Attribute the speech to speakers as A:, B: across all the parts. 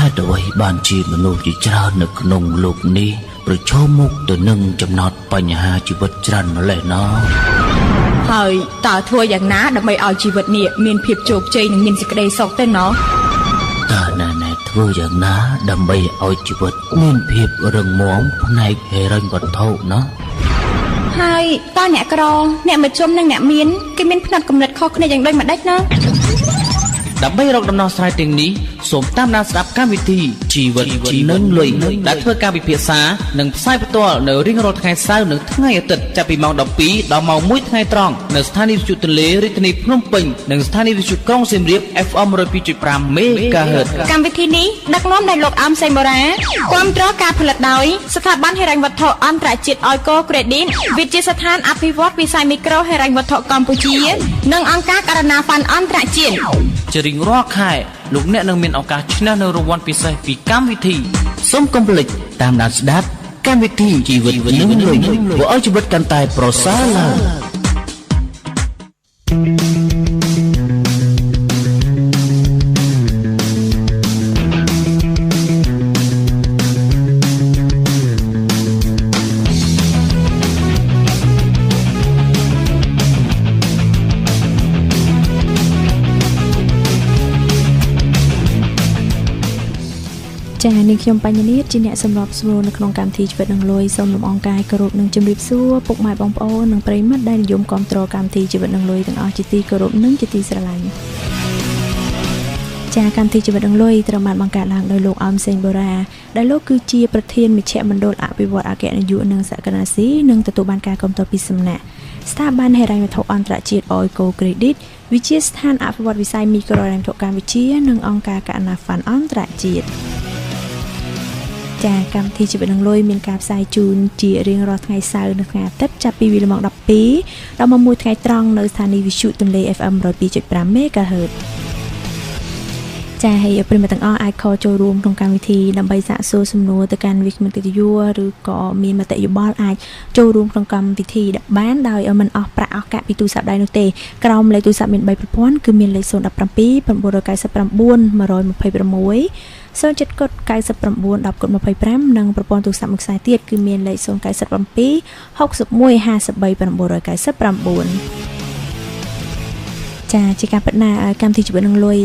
A: ហេតុអ្វីបានជាមនុស្សជាច្រើននៅក្នុងលោកនេះប្រឈមមុខទៅនឹងចំណោទបញ្ហាជីវិតច្រើនម្ល៉េះណោះ
B: ហើយតើធ្វើយ៉ាងណាដើម្បីឲ្យជីវិតនេះមានភាពជោគជ័យនិងមានសេចក្តីសុខទៅណោះ
A: តើណែណែធ្វើយ៉ាងណាដើម្បីឲ្យជីវិតមានភាពរឹងមាំផ្នែកហិរញ្ញវត្ថុណោះ
B: ហើយតើអ្នកក្រអ្នកមជ្ឈមនិងអ្នកមានគេមានផ្នត់គំនិតខុសគ្នាយ៉ាងដូចម្ដេចណា
C: ដើម្បីរកដំណោះស្រាយទាំងនេះសូមតាមដានស្ដាប់កម្មវិធីជីវិតនិងលុយដែលធ្វើការពិភាក្សានិងផ្សាយផ្ទាល់នៅរៀងរាល់ថ្ងៃសៅរ៍និងថ្ងៃអាទិត្យចាប់ពីម៉ោង12ដល់ម៉ោង1ថ្ងៃត្រង់នៅស្ថានីយ៍វិទ្យុទន្លេរាជធានីភ្នំពេញនិងស្ថានីយ៍វិទ្យុក្រុងសៀមរាប FM 102.5 MHz
B: កម្មវិធីនេះដឹកនាំដោយលោកអមសេងបូរ៉ាគាំទ្រការផលិតដោយស្ថាប័នហិរញ្ញវត្ថុអន្តរជាតិអយកូក្រេឌីតវិទ្យាស្ថានអភិវឌ្ឍវិស័យមីក្រូហិរញ្ញវត្ថុកម្ពុជានិងអង្គការករណាហ្វាន់អន្តរជាតិ
C: ជារៀងរាល់ខែលោកអ្នកនឹងមានឱកាសឈ្នះនូវរង្វាន់ពិសេសពីកម្មវិធី
A: សូមកុំភ្លេចតាមដានស្ដាប់កម្មវិធីជីវិតនិងលុយធ្វើឲ្យជីវិតកាន់តែប្រសើរឡើង
D: ចា៎នាងខ្ញុំបញ្ញនីជាអ្នកសម្របសម្រួលនៅក្នុងកម្មវិធីជីវិតនិងលុយសូមលំអរកាយគោរពនិងជម្រាបសួរពុកម៉ែបងប្អូននិងប្រិយមិត្តដែលនិយមគាំទ្រកម្មវិធីជីវិតនិងលុយទាំងអស់ជាទីគោរពនិងជាទីស្រឡាញ់ចា៎កម្មវិធីជីវិតនិងលុយត្រូវបានបង្កើតឡើងដោយលោកអមសេងបូរ៉ាដែលលោកគឺជាប្រធានមជ្ឈមណ្ឌលអភិវឌ្ឍអគ្គនាយកនិងសហគ្រិនស៊ីនិងទទួលបានការគាំទ្រពីសំណាក់ស្ថាប័នហិរញ្ញវត្ថុអន្តរជាតិ Oiko Credit វិទ្យាស្ថានអភិវឌ្ឍវិស័យមីក្រូហិរញ្ញវត្ថុកម្ពុជានិងអង្គការកណាហ្វាន់អន្តរជាតិចា៎កម្មវិធីជីវិតនិងលុយមានការផ្សាយជូនជារៀងរាល់ថ្ងៃសៅរ៍និងថ្ងៃអាទិត្យចាប់ពីវេលាម៉ោង12ដល់ម៉ោង1ថ្ងៃត្រង់នៅស្ថានីយ៍វិទ្យុទន្លេ FM 102.5 MHz ចា៎ហើយប្រិយមិត្តទាំងអស់អាចខលចូលរួមក្នុងកម្មវិធីដើម្បីសាកសួរសំណួរទៅកាន់វាគ្មិនកិត្តិយសឬក៏មានមតិយោបល់អាចចូលរួមក្នុងកម្មវិធីបានដោយមិនអស់ប្រាក់អស់កាក់ពីទូរស័ព្ទដៃនោះទេក្រោមលេខទូរស័ព្ទមាន3ប្រព័ន្ធគឺមានលេខ017 999 126 07កុដ99 10កុដ25និងប្រព័ន្ធទូរស័ព្ទមួយខ្សែទៀតគឺមានលេខ097 61 53 999ចាជាការពិតណាស់កម្មវិធីជីវិតនឹងលុយ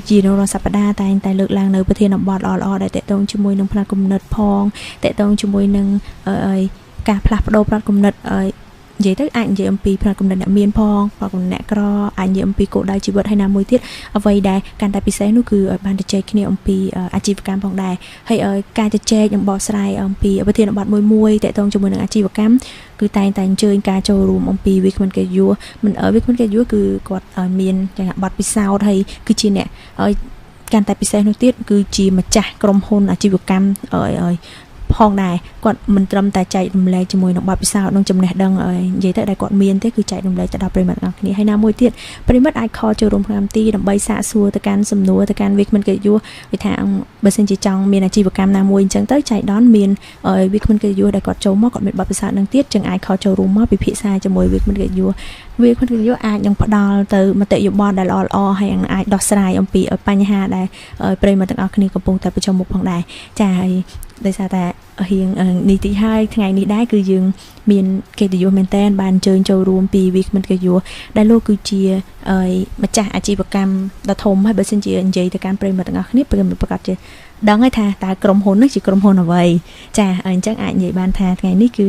D: ជានៅរាល់សប្តាហ៍តែងតែលើកឡើងនៅប្រធានបទល្អៗដែលតកតងជាមួយនឹងផ្នែកគំនិតផងតកតងជាមួយនឹងការផ្លាស់ប្ដូរផ្នែកគំនិតនិយាយទៅអាចនិយាយអំពីផ្នែកគំនិតអ្នកមានផងផ្នែកគំនិតអ្នកក្រអាចនិយាយអំពីគោលដៅជីវិតហើយណាមួយទៀតអ្វីដែលកាន់តែពិសេសនោះគឺឲ្យបានជជែកគ្នាអំពីអាជីវកម្មផងដែរហើយការជជែកនិងបកស្រាយអំពីប្រធានបទមួយមួយតកតងជាមួយនឹងអាជីវកម្មគឺតែងតែអញ្ជើញការចូលរួមអំពីវាគ្មិនកិត្តិយសមិនវាគ្មិនកិត្តិយសគឺគាត់មានយ៉ាងបទពិសោធន៍ហើយគឺជាអ្នកឲ្យកាន់តែពិសេសនោះទៀតគឺជាម្ចាស់ក្រុមហ៊ុនអាជីវកម្មឲ្យផងដែរគាត់មិនត្រឹមតែចែករំលែកជាមួយនឹងបទពិសោធន៍និងចំណេះដឹងនិយាយទៅដែលគាត់មានទេគឺចែករំលែកទៅដល់ប្រិយមិត្តទាំងអស់គ្នាហើយណាមួយទៀតប្រិយមិត្តអាចខលចូលរួមក្នុងកម្មវិធីដើម្បីសាកសួរទៅកាន់សំណួរទៅកាន់វាគ្មិនកិត្តិយសវាថាបើសិនជាចង់មានអាជីវកម្មណាមួយអញ្ចឹងទៅចែកដនមានវាគ្មិនកិត្តិយសដែលគាត់ចូលមកគាត់មានបទពិសោធន៍នឹងទៀតចឹងអាចខលចូលរួមមកពិភាក្សាជាមួយវាគ្មិនកិត្តិយសវាគ្មិនកិត្តិយសអាចនឹងផ្ដល់ទៅមតិយោបល់ដែលល្អៗហើយអាចដោះស្រាយអំពីបញ្ហាដែលប្រិយមិត្តទាំងអស់គ្នាកំពុងតែប្រឈមមុខផងដែរចាហើយដោយសារតែរៀងនេះតិចហើយថ្ងៃនេះដែរគឺយើងមានកិត្តិយសមែនតែនបានអញ្ជើញចូលរួមពីវាគ្មិនកិត្តិយសដែលលោកគឺជាម្ចាស់អាជីវកម្មដ៏ធំហើយបើសិនជានិយាយទៅកាន់ប្រិយមិត្តទាំងអស់គ្នាប្រិយមិត្តប្រកាសជាដឹងហើយថាតើក្រុមហ៊ុននេះជាក្រុមហ៊ុនអ្វីចាអញ្ចឹងអាចនិយាយបានថាថ្ងៃនេះគឺ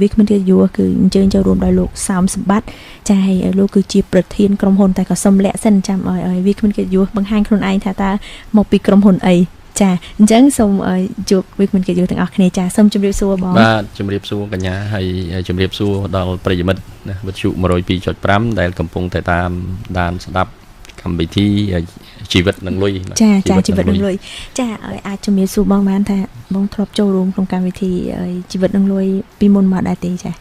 D: វាគ្មិនកិត្តិយសគឺអញ្ជើញចូលរួមដោយលោកសោមសម្បត្តិចាហើយលោកគឺជាប្រធានក្រុមហ៊ុនតែក៏សុំលាក់សិនចាំឲ្យវាគ្មិនកិត្តិយសបង្ហាញខ្លួនឯងថាតើមកពីក្រុមហ៊ុនអីចាអញ្ចឹងសូមជួបវាគ្មិនកិត្តិយសទាំងអស់គ្នាចាសូមជម្រាបសួរបង
E: បាទជម្រាបសួរកញ្ញាហើយជម្រាបសួរដល់ប្រិយមិត្តណាវិទ្យុ102.5ដែលកំពុងតែតាមដានស្ដាប់កម្មវិធីជីវិតនិងលុយ
D: ចាចាជីវិតនិងលុយចាអាចជម្រាបសួរបងបានថាបងធ្លាប់ចូលរួមក្នុងកម្មវិធីជីវិតនិងលុយពីមុនមកដែរទេចា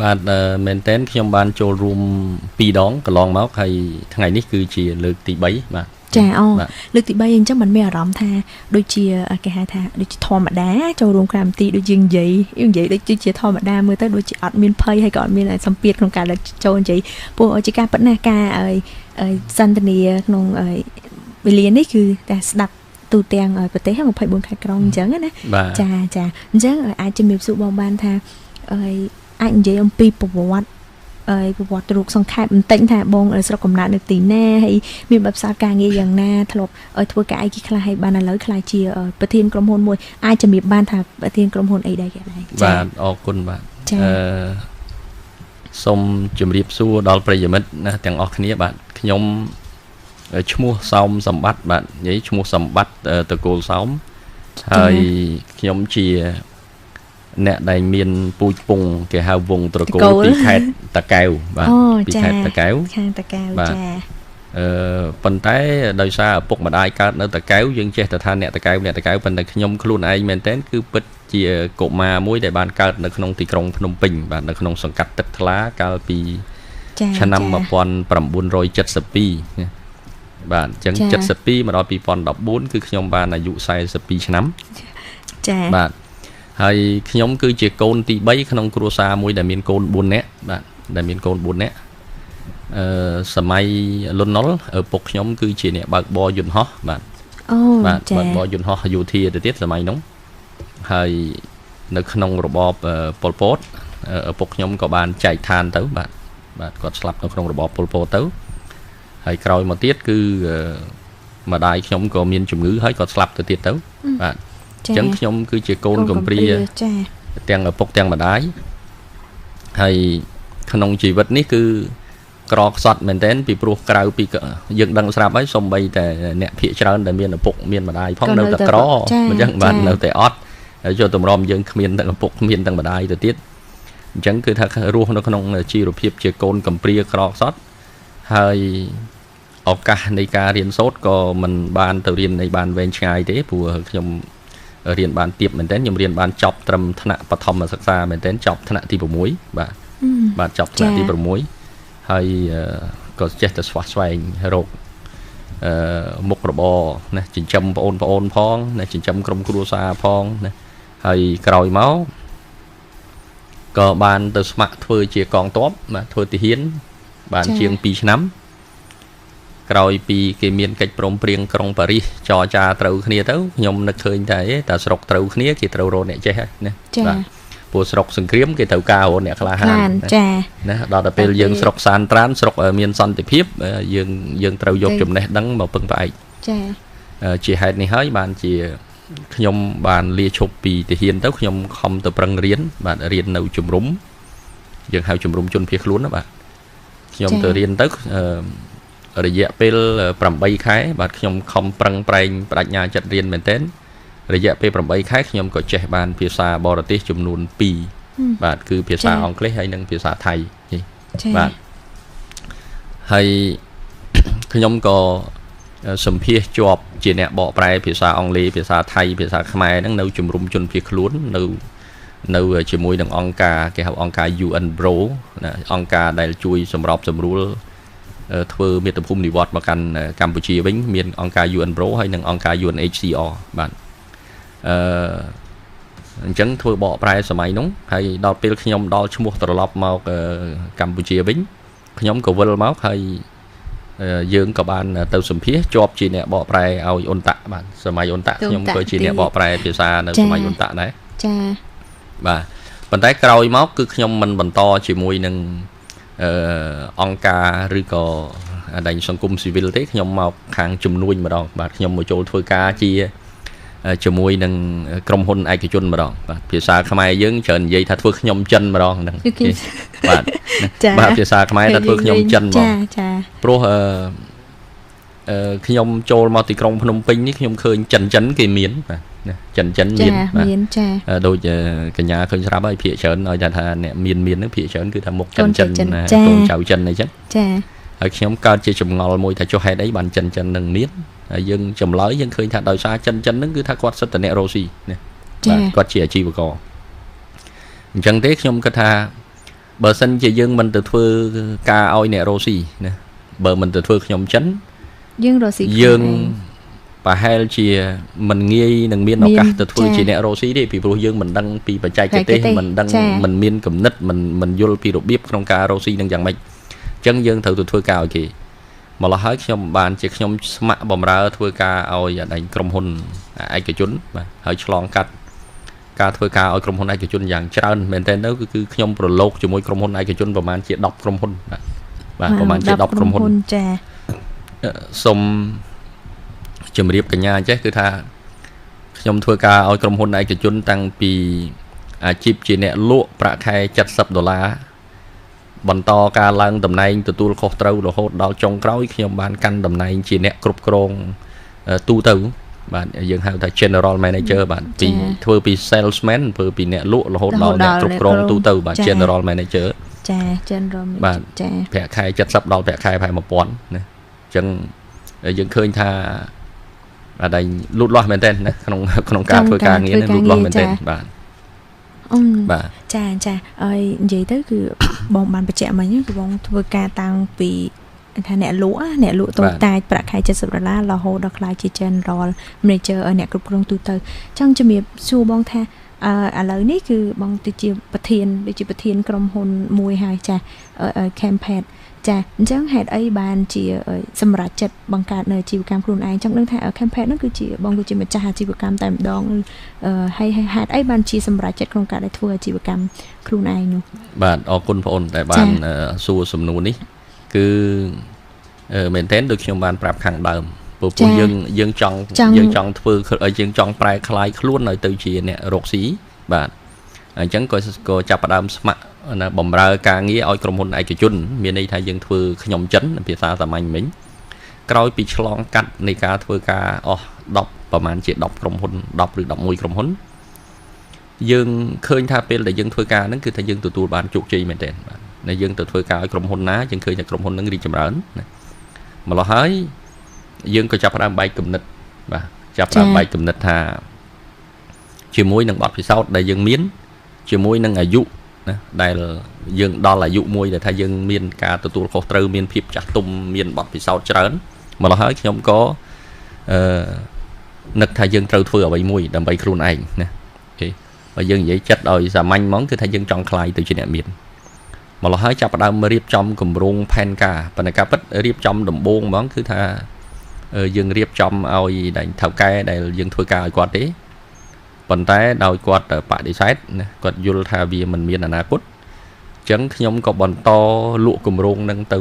E: បាទមែនតើខ្ញុំបានចូលរួម2ដងកន្លងមកហើយថ្ងៃនេះគឺជាលើកទី3បាទ
D: ចាអូលើកទី3អញ្ចឹងមិនមានអារម្មណ៍ថាដូចជាគេហៅថាដូចជាធម្មតាចូលរួមកម្មវិធីដូចយើងនិយាយដូចជាធម្មតាមើលទៅដូចជាអត់មានភ័យហើយក៏អត់មានសម្ពាធក្នុងការចូលនិយាយព្រោះជាការពិតណាស់ការសន្ទនាក្នុងវេលានេះគឺតែស្ដាប់ ទូទាំងប្រទេស24ខេត្តក្រុងអញ្ចឹងណាចាចាអញ្ចឹងអាចជំរាបសួរបងបានថាអាចនិយាយអំពីប្រវត្តិរូបសង្ខេបបន្តិចថាបងស្រុកកំណើតនៅទីណាហើយមានបទពិសោធន៍ការងារយ៉ាងណាធ្លាប់ធ្វើការអីគេខ្លះហើយបានឥឡូវក្លាយជាប្រធានក្រុមហ៊ុនមួយអាចជំរាបបានថាប្រធានក្រុមហ៊ុនអីដែរគេដែរ
E: បាទអរគុណបាទសូមជម្រាបសួរដល់ប្រិយមិត្តណាទាំងអស់គ្នាបាទខ្ញុំឈ្មោះសោមសម្បត្តិបាទនិយាយឈ្មោះសម្បត្តិតកូលសោមហើយខ្ញុំជាអ្នកដែលមានពូជពងគេហៅវងត្រកូលពីខេត្តតាកែវបាទពីខេត្តតាកែវ
D: ខាងតាកែវចា
E: ប៉ុន្តែដោយសារឪពុកម្ដាយកើតនៅតាកែវយើងចេះតែថាអ្នកតាកែវអ្នកតាកែវប៉ុន្តែខ្ញុំខ្លួនឯងមែនទែនគឺពិតជាកុមារមួយដែលបានកើតនៅក្នុងទីក្រុងភ្នំពេញបាទនៅក្នុងសង្កាត់ទឹកថ្លាកាលពីឆ្នាំ1972បាទអញ្ចឹង72មកដល់2014គឺខ្ញុំបានអាយុ42ឆ្នាំ
D: ចា
E: បាទហើយខ្ញុំគឺជាកូនទី3ក្នុងគ្រួសារមួយដែលមានកូន4នាក់បាទដែលមានកូន4នាក់សម័យលន់នល់ឪពុកខ្ញុំគឺជាអ្នកបើកបរយន្តហោះបាទ
D: អូ
E: បាទបើកបរយន្តហោះយោធាទៅទៀតសម័យនោះហើយនៅក្នុងរបបប៉ុលពតឪពុកខ្ញុំក៏បានចែកឋានទៅបាទបាទគាត់ស្លាប់នៅក្នុងរបបប៉ុលពតទៅហើយក្រោយមកទៀតគឺម្ដាយខ្ញុំក៏មានជំងឺហើយក៏ស្លាប់ទៅទៀតទៅបាទអញ្ចឹងខ្ញុំគឺជាកូនកំព្រាទាំងឪពុកទាំងម្ដាយហើយក្នុងជីវិតនេះគឺក្រខ្សត់មែនទែនពីព្រោះក្រៅពីយើងដឹងស្រាប់ហើយសូម្បីតែអ្នកភាគច្រើនដែលមានឪពុកមានម្ដាយផងនៅតែក្រអញ្ចឹងបាទនៅតែអត់ហើយចូលតម្រាំយើងគ្មានទាំងឪពុកគ្មានទាំងម្ដាយទៅទៀតអញ្ចឹងគឺថារស់នៅក្នុងជីវភាពជាកូនកំព្រាក្រខ្សត់ហើយឱកាសនៃការរៀនសូត្រក៏មិនបានទៅរៀននៃបានវែងឆ្ងាយទេព្រោះខ្ញុំរៀនបានទាបមែនទែនខ្ញុំរៀនបានចប់ត្រឹមថ្នាក់បឋមសិក្សាមែនទែនចប់ថ្នាក់ទី6បាទបាទចប់ថ្នាក់ទី6ហើយក៏ចេះតែស្វះស្វែងរកមុខរបរណាចិញ្ចឹមប្អូនផងណាចិញ្ចឹមក្រុមគ្រួសារផងណាហើយក្រោយមកក៏បានទៅស្ម័គ្រធ្វើជាកងទ័ពបាទធ្វើទាហានបានជាង2ឆ្នាំក្រោយពីគេមានកិច្ចព្រមព្រៀងក្រុងប៉ារីសចរចាត្រូវគ្នាទៅខ្ញុំនឹកឃើញថាតែស្រុកត្រូវគ្នាគេត្រូវរកអ្នកចេះហើយណាបាទព្រោះស្រុកសង្គ្រាមគេត្រូវការរកអ្នកក្លាហាន
D: ចា
E: ណាដល់ទៅពេលយើងស្រុកសានត្រានស្រុកមានសន្តិភាពយើងត្រូវយកចំណេះដឹងមកពឹងផ្អែក
D: ចា
E: ជាហេតុនេះហើយបានជាខ្ញុំបានលាឈប់ពីទាហានទៅខ្ញុំខំទៅប្រឹងរៀនបាទរៀននៅជំរំយើងហៅជំរំជនភៀសខ្លួនណាបាទខ្ញុំទៅរៀនទៅរយៈពេល8ខែបាទខ្ញុំខំប្រឹងប្រែងបដិញ្ញាចិត្តរៀនមែនទែនរយៈពេល8ខែខ្ញុំក៏ចេះបានភាសាបរទេសចំនួន2បាទគឺភាសាអង់គ្លេសហើយនិងភាសាថៃបាទហើយខ្ញុំក៏សម្ភាសជាប់ជាអ្នកបកប្រែភាសាអង់គ្លេសភាសាថៃភាសាខ្មែរហ្នឹងនៅជំរំជនភៀសខ្លួននៅជាមួយនឹងអង្គការគេហៅអង្គការ UN Bro ណាអង្គការដែលជួយសម្របសម្រួលធ្វើមាតុភូមិនិវត្តន៍មកកាន់កម្ពុជាវិញមានអង្គការ UN Bro ហើយនិងអង្គការ UNHCR បាទអញ្ចឹងធ្វើបកប្រែសម័យនោះហើយដល់ពេលខ្ញុំដល់ឈ្មោះត្រឡប់មកកម្ពុជាវិញខ្ញុំក៏វិលមកហើយយើងក៏បានទៅសម្ភាសជាប់ជាអ្នកបកប្រែឲ្យអ៊ុនតាក់បាទសម័យអ៊ុនតាក់ខ្ញុំក៏ជាអ្នកបកប្រែភាសានៅសម័យអ៊ុនតាក់ដែរ
D: ចា
E: បាទប៉ុន្តែក្រោយមកគឺខ្ញុំមិនបន្តជាមួយនឹងអង្គការឬក៏ដែនសង្គមស៊ីវិលទេខ្ញុំមកខាងជំនួញម្ដងបាទខ្ញុំមកចូលធ្វើការជាជាមួយនឹងក្រុមហ៊ុនឯកជនម្ដងបាទភាសាខ្មែរយើងច្រើននិយាយថាធ្វើខ្ញុំចិនម្ដងហ្នឹងបាទបាទភាសាខ្មែរថាធ្វើខ្ញុំចិនហ្មង
D: ចា
E: ព្រោះខ្ញុំចូលមកទីក្រុងភ្នំពេញនេះខ្ញុំឃើញចិនគេមានបាទណាចិនមាន
D: បាទមានចា
E: ដូចកញ្ញាឃើញស្រាប់ហើយភាគច្រើនឲ្យថាអ្នកមានហ្នឹងភាគច្រើនគឺថាមុខចិនណាកូនចៅចិនអីចឹង
D: ចា
E: ហើយខ្ញុំកើតជាចម្ងល់មួយថាចុះហេតុអីបានចិននឹងមានហើយយើងចម្លើយយើងឃើញថាដោយសារចិនហ្នឹងគឺថាគាត់សិតតែអ្នករស់ស៊ីណាបាទគាត់ជាអាជីវករអញ្ចឹងទេខ្ញុំគិតថាបើសិនជាយើងមិនទៅធ្វើការឲ្យអ្នករស់ស៊ីណាបើមិនទៅធ្វើខ្ញុំចិន
D: យើងរស់ស៊ី
E: យើងប្រហែលជាមិនងាយនឹងមានឱកាសទៅធ្វើជាអ្នករស់ស៊ីទេពីព្រោះយើងមិនដឹងពីបច្ចេកទេសមិនដឹងមិនមានគំនិតមិនយល់ពីរបៀបក្នុងការរស់ស៊ីនឹងយ៉ាងម៉េចអញ្ចឹងយើងត្រូវទៅធ្វើការឲ្យគេ ម្ល៉េះហើយខ្ញុំបានជាខ្ញុំស្ម័គ្របម្រើធ្វើការឲ្យអដែងក្រុមហ៊ុនឯកជនបាទហើយឆ្លងកាត់ការធ្វើការឲ្យក្រុមហ៊ុនឯកជនយ៉ាងច្រើនមែនតើទៅគឺខ្ញុំប្រឡូកជាមួយក្រុមហ៊ុនឯកជនប្រហែលជា10ក្រុមហ៊ុនបាទបាទប្រហែលជា10ក្រុមហ៊ុន
D: ចា
E: សូមជម្រាបកញ្ញាចេះគឺថាខ្ញុំធ្វើការឲ្យក្រុមហ៊ុនឯកជនតាំងពីអាជីពជាអ្នកលក់ប្រាក់ខែ70ដុល្លារបន្តការឡើងតំណែងទទួលខុសត្រូវរហូតដល់ចុងក្រោយខ្ញុំបានកាន់តំណែងជាអ្នកគ្រប់គ្រងទូទៅបាទយើងហៅថា General Manager បាទពីធ្វើពី Salesman ធ្វើពីអ្នកលក់រហូតដល់អ្នកគ្រប់គ្រងទូទៅបាទ General Manager
D: ចា General
E: បាទ
D: ចា
E: ប្រាក់ខែ70ដល់ប្រាក់ខែប្រហែល1000ណាអញ្ចឹងយើងឃើញថាបាទតែលូតលាស់មែនទែនណាក្នុងការធ្វើការងារនេះលូតលាស់មែនទែនបាទបាទ
D: ចាចាហើយនិយាយទៅគឺបងបានបញ្ជាក់មិញគឺបងធ្វើការតាំងពីថាអ្នកលក់តូចតាចប្រាក់ខែ70ដុល្លាររហូតដល់ក្លាយជា General Manager អ្នកគ្រប់គ្រងទូទៅចង់ជំរាបសួរបងថាឥឡូវនេះគឺបងទៅជាប្រធានដូចជាប្រធានក្រុមហ៊ុនមួយហើយចា Campaign ចាអញ្ចឹងហេតុអីបានជាសម្រាប់ចិត្តបង្កើតនៅអាជីវកម្មខ្លួនឯងចង់ដឹងថា campaign ហ្នឹងគឺជាបងគឺជាម្ចាស់អាជីវកម្មតែម្ដងហើយហេតុអីបានជាសម្រាប់ចិត្តក្នុងការដែលធ្វើអាជីវកម្មខ្លួនឯងនោះ
E: បាទអរគុណបងអូនដែលបានសួរសំណួរនេះគឺមែនទែនដូចខ្ញុំបានប្រាប់ខាងដើមព្រោះយើងចង់ធ្វើយើងចង់ប្រែក្លាយខ្លួនឲ្យទៅជាអ្នករកស៊ីបាទអញ្ចឹងក៏ចាប់ផ្ដើមស្ម័គ្រណាបំរើការងារឲ្យក្រុមហ៊ុនឯកជនមានន័យថាយើងធ្វើខ្ញុំចិនភាសាសាមញ្ញមិញក្រោយពីឆ្លងកាត់នៃការធ្វើការអស់10ប្រហែលជា10ក្រុមហ៊ុន10ឬ11ក្រុមហ៊ុនយើងឃើញថាពេលដែលយើងធ្វើការហ្នឹងគឺថាយើងទទួលបានជោគជ័យមែនទែនបាទនៅយើងទៅធ្វើការឲ្យក្រុមហ៊ុនណាយើងឃើញថាក្រុមហ៊ុនហ្នឹងរីកចម្រើនណាម្ល៉េះហើយយើងក៏ចាប់ផ្ដើមបែកគំនិតបាទចាប់ផ្ដើមបែកគំនិតថាជាមួយនឹងបទពិសោធន៍ដែលយើងមានជាមួយនឹងអាយុណាដែលយើងដល់អាយុមួយដែលថាយើងមានការទទួលខុសត្រូវមានភាពចាស់ទុំមានបទពិសោធន៍ច្រើនម្ល៉េះហើយខ្ញុំក៏នឹកថាយើងត្រូវធ្វើអ្វីមួយដើម្បីខ្លួនឯងណាអូខេបើយើងនិយាយចិត្តឲ្យសាមញ្ញហ្មងគឺថាយើងចង់ក្លាយទៅជាអ្នកមានម្ល៉េះហើយចាប់ផ្ដើមរៀបចំគម្រោងផែនការប៉ុន្តែការពិតរៀបចំដំបូងហ្មងគឺថាយើងរៀបចំឲ្យដែលថៅកែដែលយើងធ្វើការឲ្យគាត់ទេប៉ុន្តែដោយគាត់បដិសេធណាគាត់យល់ថាវាមិនមានអនាគតអញ្ចឹងខ្ញុំក៏បន្តលក់គម្រោងនឹងទៅ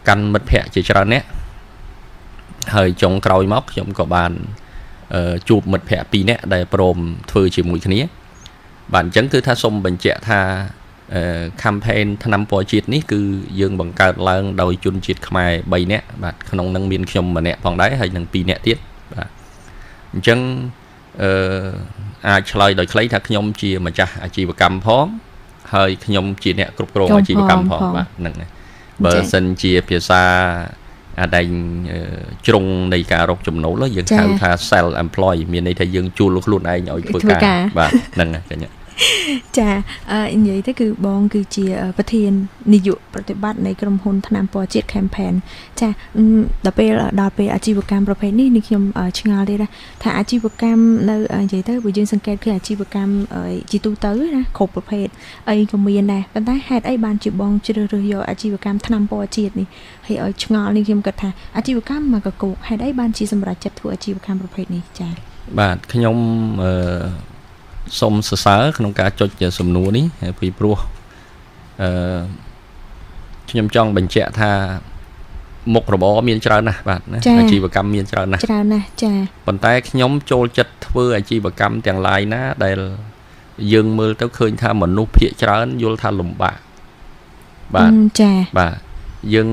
E: កាន់មិត្តភ័ក្តិជាច្រើនអ្នកហើយចុងក្រោយមកខ្ញុំក៏បានជួបមិត្តភ័ក្តិ2នាក់ដែលព្រមធ្វើជាមួយគ្នាបាទអញ្ចឹងគឺថាសូមបញ្ជាក់ថា campaign ថ្នាំពណ៌ជាតិនេះគឺយើងបង្កើតឡើងដោយជនជាតិខ្មែរ3នាក់បាទក្នុងនឹងមានខ្ញុំម្នាក់ផងដែរហើយនឹង2នាក់ទៀតបាទអញ្ចឹងអាចឆ្លើយដោយខ្លីថាខ្ញុំជាម្ចាស់អាជីវកម្មផងហើយខ្ញុំជាអ្នកគ្រប់គ្រងអាជីវកម្មផងបាទហ្នឹងហើយបើសិនជាភាសាអាដែងជ្រុងនៃការរកចំណូលយើងហៅថា self employed មានន័យថាយើងជួលខ្លួនឯងឲ្យធ្វើការបាទហ្នឹងហើយកញ្ញា
D: ចានិយាយទៅគឺបងគឺជាប្រធាននាយកប្រតិបត្តិនៃក្រុមហ៊ុនថ្នាំពណ៌ជាតិ campaign ចាដល់ពេលអាជីវកម្មប្រភេទនេះនេះខ្ញុំឆ្ងល់ទៀតថាអាជីវកម្មនៅនិយាយទៅបើយើងសង្កេតឃើញអាជីវកម្មជាទូទៅណាគ្រប់ប្រភេទអីក៏មានដែរប៉ុន្តែហេតុអីបានជាបងជ្រើសរើសយកអាជីវកម្មថ្នាំពណ៌ជាតិនេះហើយឲ្យឆ្ងល់នេះខ្ញុំគិតថាអាជីវកម្មមកកកហេតុអីបានជាសម្រេចចិត្តធ្វើអាជីវកម្មប្រភេទនេះចា
E: បាទខ្ញុំសូមសរសើរក្នុងការចុចសំណួរនេះពីព្រោះខ្ញុំចង់បញ្ជាក់ថាមុខរបរមានច្រើនណាស់បាទណាអាជីវកម្មមានច្រើនណាស់
D: ចា
E: ប៉ុន្តែខ្ញុំចូលចិត្តធ្វើអាជីវកម្មទាំងឡាយណាដែលយើងមើលទៅឃើញថាមនុស្សភាគច្រើនយល់ថាលំបាកបាទ
D: ចា
E: បាទយើង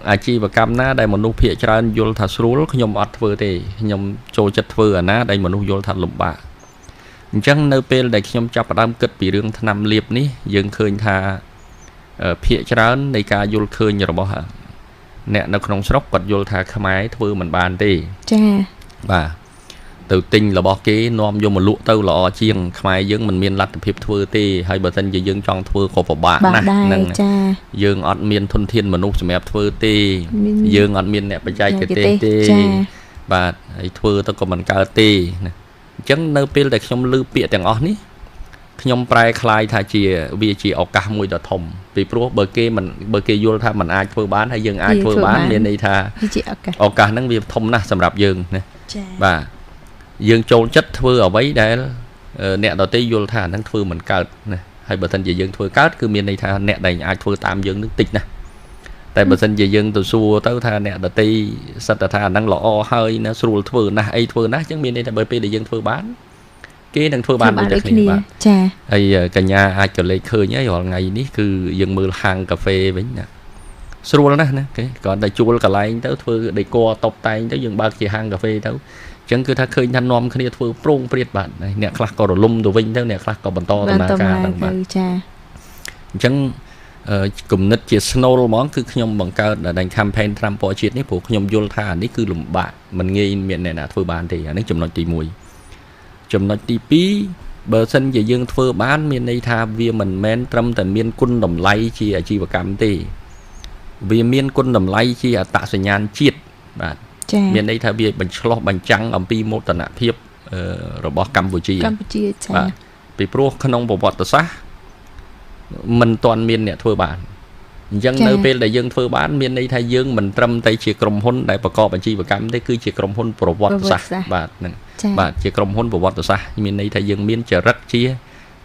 E: អាជីវកម្មណាដែលមនុស្សភាគច្រើនយល់ថាស្រួលខ្ញុំអត់ធ្វើទេខ្ញុំចូលចិត្តធ្វើអាណាដែលមនុស្សយល់ថាលំបាកអញ្ចឹងនៅពេលដែលខ្ញុំចាប់ផ្ដើមគិតពីរឿងថ្នាំលាបនេះយើងឃើញថាភាគច្រើននៃការយល់ឃើញរបស់អ្នកនៅក្នុងស្រុកគាត់យល់ថាខ្មែរធ្វើមិនបានទេ
D: ចា
E: បាទទៅទិញរបស់គេនាំយកមកលក់ទៅល្អជាងខ្មែរយើងមិនមានលទ្ធភាពធ្វើទេហើយបើសិនជាយើងចង់ធ្វើក៏ពិបាកណាស់ហ្នឹងយើងអត់មានធនធានមនុស្សសម្រាប់ធ្វើទេយើងអត់មានអ្នកបច្ចេកទេសទេបាទហើយធ្វើទៅក៏មិនកើតទេណាអញ្ចឹងនៅពេលដែលខ្ញុំឮពាក្យទាំងអស់នេះ ខ្ញុំប្រែក្លាយថាជាវាជាឱកាសមួយដ៏ធំពីព្រោះបើគេមិនបើគេយល់ថាมันអាចធ្វើបានហើយយើងអាចធ្វើបានមានន័យថាឱកាសហ្នឹងវាធំណាស់សម្រាប់យើងណាបាទយើងចូលចិត្តធ្វើអ្វីដែលអ្នកដទៃយល់ថាហ្នឹងធ្វើមិនកើតណាហើយបើសិនជាយើងធ្វើកើតគឺមានន័យថាអ្នកដែលអាចធ្វើតាមយើងនឹងតិចណាស់តែបើសិនជាយើងទៅសួរទៅថាអ្នកដទៃសិតតែថាអាហ្នឹងល្អហើយណាស្រួលធ្វើណាស់អីធ្វើណាស់អញ្ចឹងមានន័យថាបើពេលដែលយើងធ្វើបានគេនឹងធ្វើបានដូចគ្នាបាទ
D: ចា
E: ហើយកញ្ញាអាចក៏លេខឃើញហើយរាល់ថ្ងៃនេះគឺយើងមើលហាងកាហ្វេវិញណាស្រួលណាស់ណាគេគ្រាន់តែជួលកន្លែងទៅធ្វើដេកតបតែងទៅយើងបើកជាហាងកាហ្វេទៅអញ្ចឹងគឺថាឃើញថានាំគ្នាធ្វើប្រងព្រាតបាទអ្នកខ្លះក៏រលំទៅវិញទៅអ្នកខ្លះក៏បន្តដំណើរការហ្នឹងបាទ
D: ចា
E: អញ្ចឹងគំនិតជាស្នូលហ្មងគឺខ្ញុំបង្កើតដល់ campaign ត្រាំពណ៌ជាតិនេះព្រោះខ្ញុំយល់ថាអានេះគឺលំបាកមិនងាយមានអ្នកណាធ្វើបានទេអានេះចំណុចទី1ចំណុចទី2បើសិនជាយើងធ្វើបានមានន័យថាវាមិនមែនត្រឹមតែមានគុណតម្លៃជាអាជីវកម្មទេវាមានគុណតម្លៃជាអត្តសញ្ញាណជាតិបាទមានន័យថាវាបញ្ឆ្លុះបញ្ចាំងអំពីមោទនភាពរបស់កម្ពុជា
D: ចា
E: បាទពីព្រោះក្នុងប្រវត្តិសាស្ត្រមិនទាន់មានអ្នកធ្វើបានអញ្ចឹងនៅពេលដែលយើងធ្វើបានមានន័យថាយើងមិនត្រឹមតែជាក្រុមហ៊ុនដែលប្រកបអាជីវកម្មទេគឺជាក្រុមហ៊ុនប្រវត្តិសាស្ត្របាទហ្នឹងបាទជាក្រុមហ៊ុនប្រវត្តិសាស្ត្រមានន័យថាយើងមានចរិតជា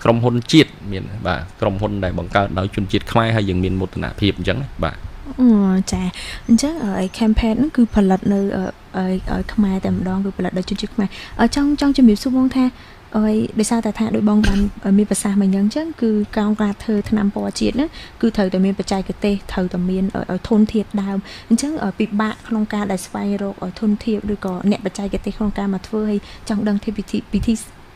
E: ក្រុមហ៊ុនជាតិមានបាទក្រុមហ៊ុនដែលបង្កើតដោយជនជាតិខ្មែរហើយយើងមានមោទនភាពអញ្ចឹងបាទ
D: អូចាអញ្ចឹងអី campaign ហ្នឹងគឺផលិតនៅឲ្យខ្មែរតែម្ដងគឺផលិតដោយជនជាតិខ្មែរចង់ជំរាបសួរបងថាអីដោយសារតែថាដោយបងបានមានប្រសាសន៍មកអញ្ចឹងគឺកោងការធ្វើថ្នាំពណ៌ជាតិហ្នឹងគឺត្រូវតែមានបច្ចេកទេសត្រូវតែមានឲ្យធនធានដើមអញ្ចឹងពិបាកក្នុងការដែលស្វែងរកឲ្យធនធានឬក៏អ្នកបច្ចេកទេសក្នុងការមកធ្វើឲ្យចង់ដឹងពី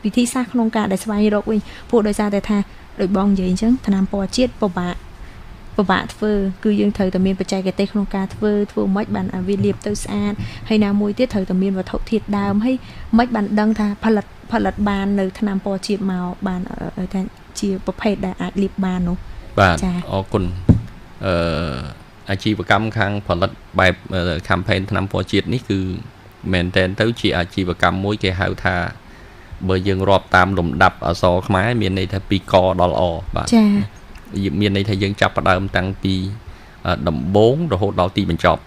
D: ពិធីសាស្ត្រក្នុងការដែលស្វែងរកវិញព្រោះដោយសារតែថាដោយបងនិយាយអញ្ចឹងថ្នាំពណ៌ជាតិពិបាកធ្វើគឺយើងត្រូវតែមានបច្ចេកទេសក្នុងការធ្វើមិនបានឲ្យវាលាបទៅស្អាតហើយណាមួយទៀតត្រូវតែមានវត្ថុធាតុដើមហើយមិនបានដឹងថាផលិតបាននៅថ្នាំពណ៌ជាតិមកបានថាជាប្រភេទដែលអាចលាបបាននោះ
E: បាទអរគុណអាជីវកម្មខាងផលិតបែប campaign ថ្នាំពណ៌ជាតិនេះគឺមែនតែនទៅជាអាជីវកម្មមួយគេហៅថាបើយើងរាប់តាមលំដាប់អក្សរខ្មែរមានន័យថាពីកដល់អបាទ
D: ចា
E: មានន័យថាយើងចាប់ផ្ដើមតាំងពីដំបូងរហូតដល់ទីបញ្ចប់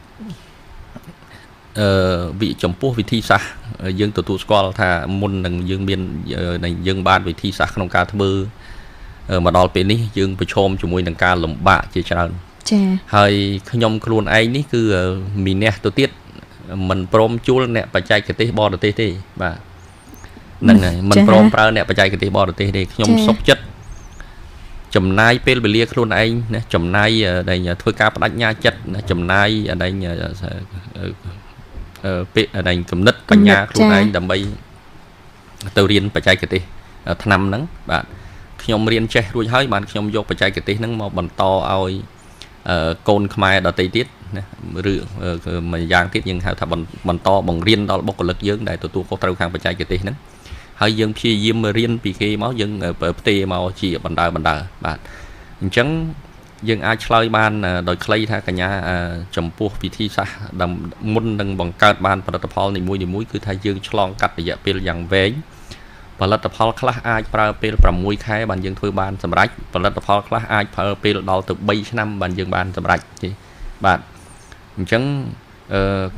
E: វិចំពោះវិធីសាស្ត្រយើងទទួលស្គាល់ថាមុននឹងយើងមានយើងបានវិធីសាស្ត្រក្នុងការធ្វើមកដល់ពេលនេះយើងប្រឈមជាមួយនឹងការលំបាកជាច្រើន
D: ចា
E: ហើយខ្ញុំខ្លួនឯងនេះគឺមីអ្នកទៅទៀតមិនព្រមជួលអ្នកបច្ចេកទេសបរទេសទេបាទហ្នឹងហើយមិនព្រមប្រើអ្នកបច្ចេកទេសបរទេសទេខ្ញុំសុខចិត្តចំណាយពេលវេលាខ្លួនឯងណាចំណាយដែលធ្វើការបដិញ្ញាចិត្តណាចំណាយដែលពេលដែលគំនិតបញ្ញាខ្លួនឯងដើម្បីទៅរៀនបច្ចេកទេសថ្នាំហ្នឹងបាទខ្ញុំរៀនចេះរួចហើយបានខ្ញុំយកបច្ចេកទេសហ្នឹងមកបន្តឲ្យកូនខ្មែរដទៃទៀតណាឬមួយយ៉ាងទៀតយើងហៅថាបន្តបង្រៀនដល់បុគ្គលិកយើងដែលទទួលខុសត្រូវខាងបច្ចេកទេសហ្នឹងហើយយើងព្យាយាមរៀនពីគេមកយើងផ្ទេមកជាបណ្ដើបាទអញ្ចឹងយើងអាចឆ្លើយបានដោយខ្លីថាកញ្ញាចំពោះវិធីសាស្ត្រមុននឹងបង្កើតបានផលិតផលនីមួយៗគឺថាយើងឆ្លងកាត់រយៈពេលយ៉ាងវែងផលិតផលខ្លះអាចប្រើពេល6ខែបានយើងធ្វើបានសម្រេចផលិតផលខ្លះអាចប្រើពេលដល់ទៅ3ឆ្នាំបានយើងបានសម្រេចទេបាទអញ្ចឹង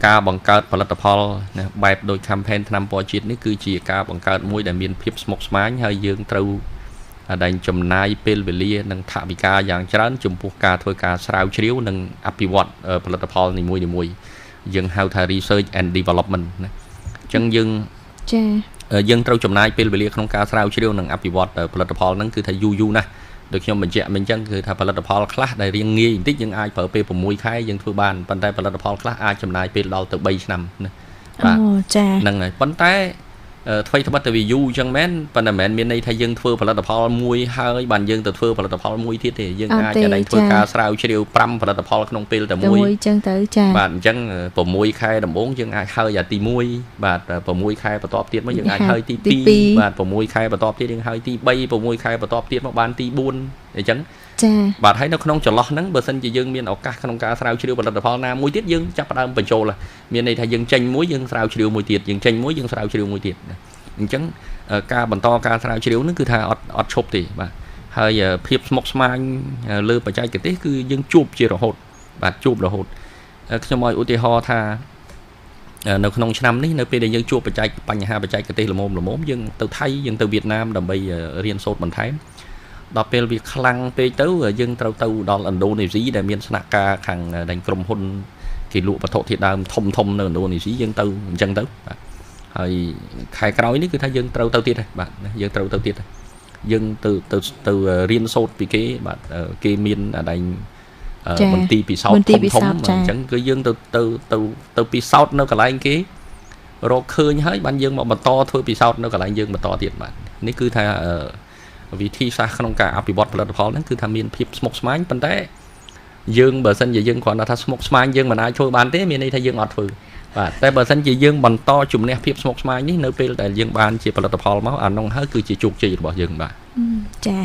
E: ការបង្កើតផលិតផលណាបែបដូច campaign ថ្នាំពណ៌ជាតិនេះគឺជាការបង្កើតមួយដែលមានភាពស្មុគស្មាញហើយយើងត្រូវដែលចំណាយពេលវេលានិងថវិកាយ៉ាងច្រើនចំពោះការធ្វើការស្រាវជ្រាវនិងអភិវឌ្ឍផលិតផលនីមួយៗយើងហៅថា research and development ណាអញ្ចឹងយើង
D: ចា
E: យើងត្រូវចំណាយពេលវេលាក្នុងការស្រាវជ្រាវនិងអភិវឌ្ឍផលិតផលហ្នឹងគឺថាយូរយូរណាស់ដូចខ្ញុំបញ្ជាក់មិញអញ្ចឹងគឺថាផលិតផលខ្លះដែលរៀងងាយបន្តិចយើងអាចប្រើពេល6ខែយើងធ្វើបានប៉ុន្តែផលិតផលខ្លះអាចចំណាយពេលដល់ទៅ3ឆ្នាំណាបាទ
D: ចា
E: ហ្នឹងហើយប៉ុន្តែ ថ្មីត្បិតតែវាយូរអញ្ចឹងមែនប៉ុន្តែមិនមែនមានន័យថាយើងធ្វើផលិតផលមួយហើយបានយើងទៅធ្វើផលិតផលមួយទៀតទេយើងអាចតែធ្វើការស្រាវជ្រាវ5ផលិតផលក្នុងពេលតែមួយ
D: អញ្ចឹងទៅចា
E: បាទអញ្ចឹង6ខែដំបូងយើងអាចហើយអាទី1បាទ6ខែបន្ទាប់ទៀតមកយើងអាចហើយទី2បាទ6ខែបន្ទាប់ទៀតយើងហើយទី3 6ខែបន្ទាប់ទៀតមកបានទី4អញ្ចឹង
D: ចា
E: បាទហើយនៅក្នុងចន្លោះហ្នឹងបើសិនជាយើងមានឱកាសក្នុងការស្រាវជ្រាវផលិតផលណាមួយទៀតយើងចាប់ផ្ដើមបញ្ចូលមានន័យថាយើងចេញមួយយើងស្រាវជ្រាវមួយទៀតយើងចេញមួយយើងស្រាវជ្រាវមួយទៀត អញ្ចឹងការបន្តការស្រាវជ្រាវនឹងគឺថាអត់ឈប់ទេបាទហើយភាពស្មុគស្មាញលើបច្ចេកទេសគឺយើងជួបជារហូតបាទជួបរហូតខ្ញុំឲ្យឧទាហរណ៍ថានៅក្នុងឆ្នាំនេះនៅពេលដែលយើងជួបបញ្ហាបច្ចេកទេសល្មមៗយើងទៅថៃយើងទៅវៀតណាមដើម្បីរៀនសូត្របន្ថែមដល់ពេលវាខ្លាំងពេកទៅយើងត្រូវទៅដល់ឥណ្ឌូនេស៊ីដែលមានស្នាក់ការខាងដែលក្រុមហ៊ុនគេលក់វត្ថុធាតុដើមធំនៅឥណ្ឌូនេស៊ីយើងទៅអញ្ចឹងទៅបាទហើយខែក្រោយនេះគឺថាយើងត្រូវទៅទៀតហើយបាទយើងត្រូវទៅទៀតហើយយើងទៅទៅទៅរៀនសូត្រពីគេបាទគេមានអាដែងមន្ទីរពិសោធន៍ធំអញ្ចឹងគឺយើងទៅទៅទៅទៅពិសោធន៍នៅកន្លែងគេរកឃើញហើយបានយើងមកបន្តធ្វើពិសោធន៍នៅកន្លែងយើងបន្តទៀតបាទនេះគឺថាវិធីសាស្ត្រក្នុងការអភិវឌ្ឍផលិតផលហ្នឹងគឺថាមានភាពស្មុគស្មាញប៉ុន្តែយើងបើសិនជាយើងគ្រាន់តែថាស្មុគស្មាញយើងមិនអាចធ្វើបានទេមានន័យថាយើងអត់ធ្វើបាទតែបើសិនជាយើងបន្តជំនះភាពស្មុគស្មាញនេះនៅពេលដែលយើងបានជាផលិតផលមកអានោះហើយគឺជាជោគជ័យរបស់យើងបាទ
D: ចា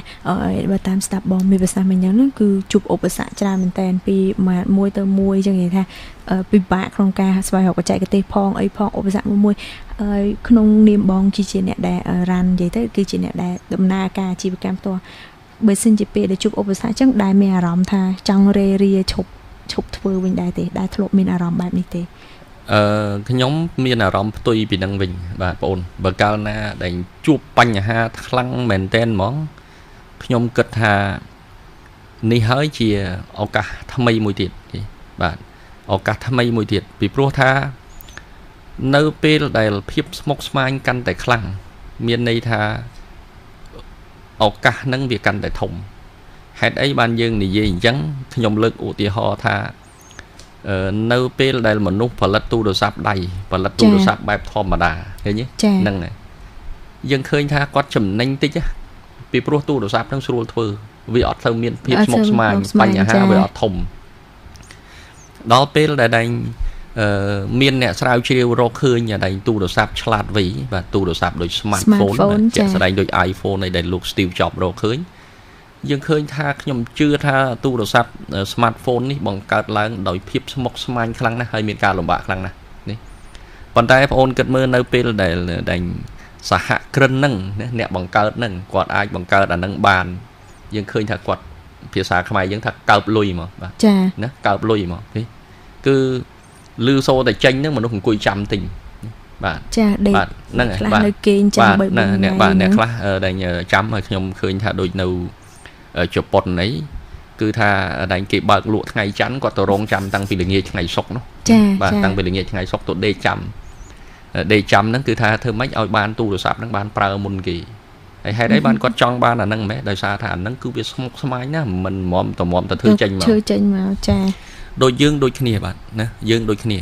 D: បើតាមស្ដាប់បងមានប្រសាសន៍មិញហ្នឹងគឺជួបឧបសគ្គច្រើនមែនតើពីមួយទៅមួយចឹងនិយាយថាពិបាកក្នុងការស្វែងរកបច្ចេកទេសផងអីផងឧបសគ្គមួយហើយក្នុងនាមបងជាអ្នកដែលរ៉ាន់និយាយទៅគឺជាអ្នកដែលដំណើរការអាជីវកម្មផ្ទាល់បើសិនជាពេលដែលជួបឧបសគ្គចឹងដែលមានអារម្មណ៍ថាចង់រេរាឈប់ធ្វើវិញដែរទេដែលធ្លាប់មានអារម្មណ៍បែបនេះទេ
E: ខ្ញុំមានអារម្មណ៍ផ្ទុយពីនឹងវិញបាទបងអូនបើកាលណាដែលជួបបញ្ហាខ្លាំងមែនទែនហ្មងខ្ញុំគិតថានេះហើយជាឱកាសថ្មីមួយទៀតបាទឱកាសថ្មីមួយទៀតពីព្រោះថានៅពេលដែលភាពស្មុគស្មាញកាន់តែខ្លាំងមានន័យថាឱកាសនឹងវាកាន់តែធំហេតុអីបានយើងនិយាយអញ្ចឹងខ្ញុំលើកឧទាហរណ៍ថានៅពេលដែលមនុស្សផលិតទូរស័ព្ទដៃផលិតទូរស័ព្ទបែបធម្មតាឃើញទេហ្នឹងហើយយើងឃើញថាគាត់ចំណេញតិចពីព្រោះទូរស័ព្ទហ្នឹងស្រួលធ្វើវាអត់ទៅមានភាពស្មុគស្មាញបញ្ហាវាអត់ធំដល់ពេលដែលដែងមានអ្នកស្រាវជ្រាវរកឃើញដែងទូរស័ព្ទឆ្លាតវៃបាទទូរស័ព្ទដូច smartphone ជាក់ស្ដែងដូច iPhone ឯដែលលោក Steve Jobs រកឃើញយើងឃើញថាខ្ញុំជឿថាទូរស័ព្ទ smartphone នេះបង្កើតឡើងដោយភាពស្មុគស្មាញខ្លាំងណាស់ហើយមានការលំបាកខ្លាំងណាស់នេះប៉ុន្តែបងអូនគិតមើលនៅពេលដែលសហគ្រិនហ្នឹងអ្នកបង្កើតហ្នឹងគាត់អាចបង្កើតអាហ្នឹងបានយើងឃើញថាគាត់ភាសាខ្មែរយើងថាកើបលុយមកបាទណាកើបលុយមកនេះគឺលឺសូរតែចេញហ្នឹងមនុស្សអង្គុយចាំទិញបាទ
D: ចាដេក
E: បាទហ្នឹងហើយបាទ
D: នៅគេងចាំ3 4
E: អ្នកបាទអ្នកខ្លះដែលចាំឲ្យខ្ញុំឃើញថាដូចនៅជប៉ុនអីគឺថាដែលគេបើកលក់ថ្ងៃច័ន្ទគាត់ទៅរងចាំតាំងពីល្ងាចថ្ងៃសុក្រនោះបាទតាំងពីល្ងាចថ្ងៃសុក្រទៅដេកចាំហ្នឹងគឺថាធ្វើម៉េចឲ្យបានទូរស័ព្ទហ្នឹងបានប្រើមុនគេហើយហេតុអីបានគាត់ចង់បានអាហ្នឹងម៉េះដោយសារថាអាហ្នឹងគឺវាស្មុគស្មាញណាស់មិនមមទៅធ្វើចេញមក
D: ចា
E: ដូចយើងដូចគ្នាបាទណាយើងដូចគ្នា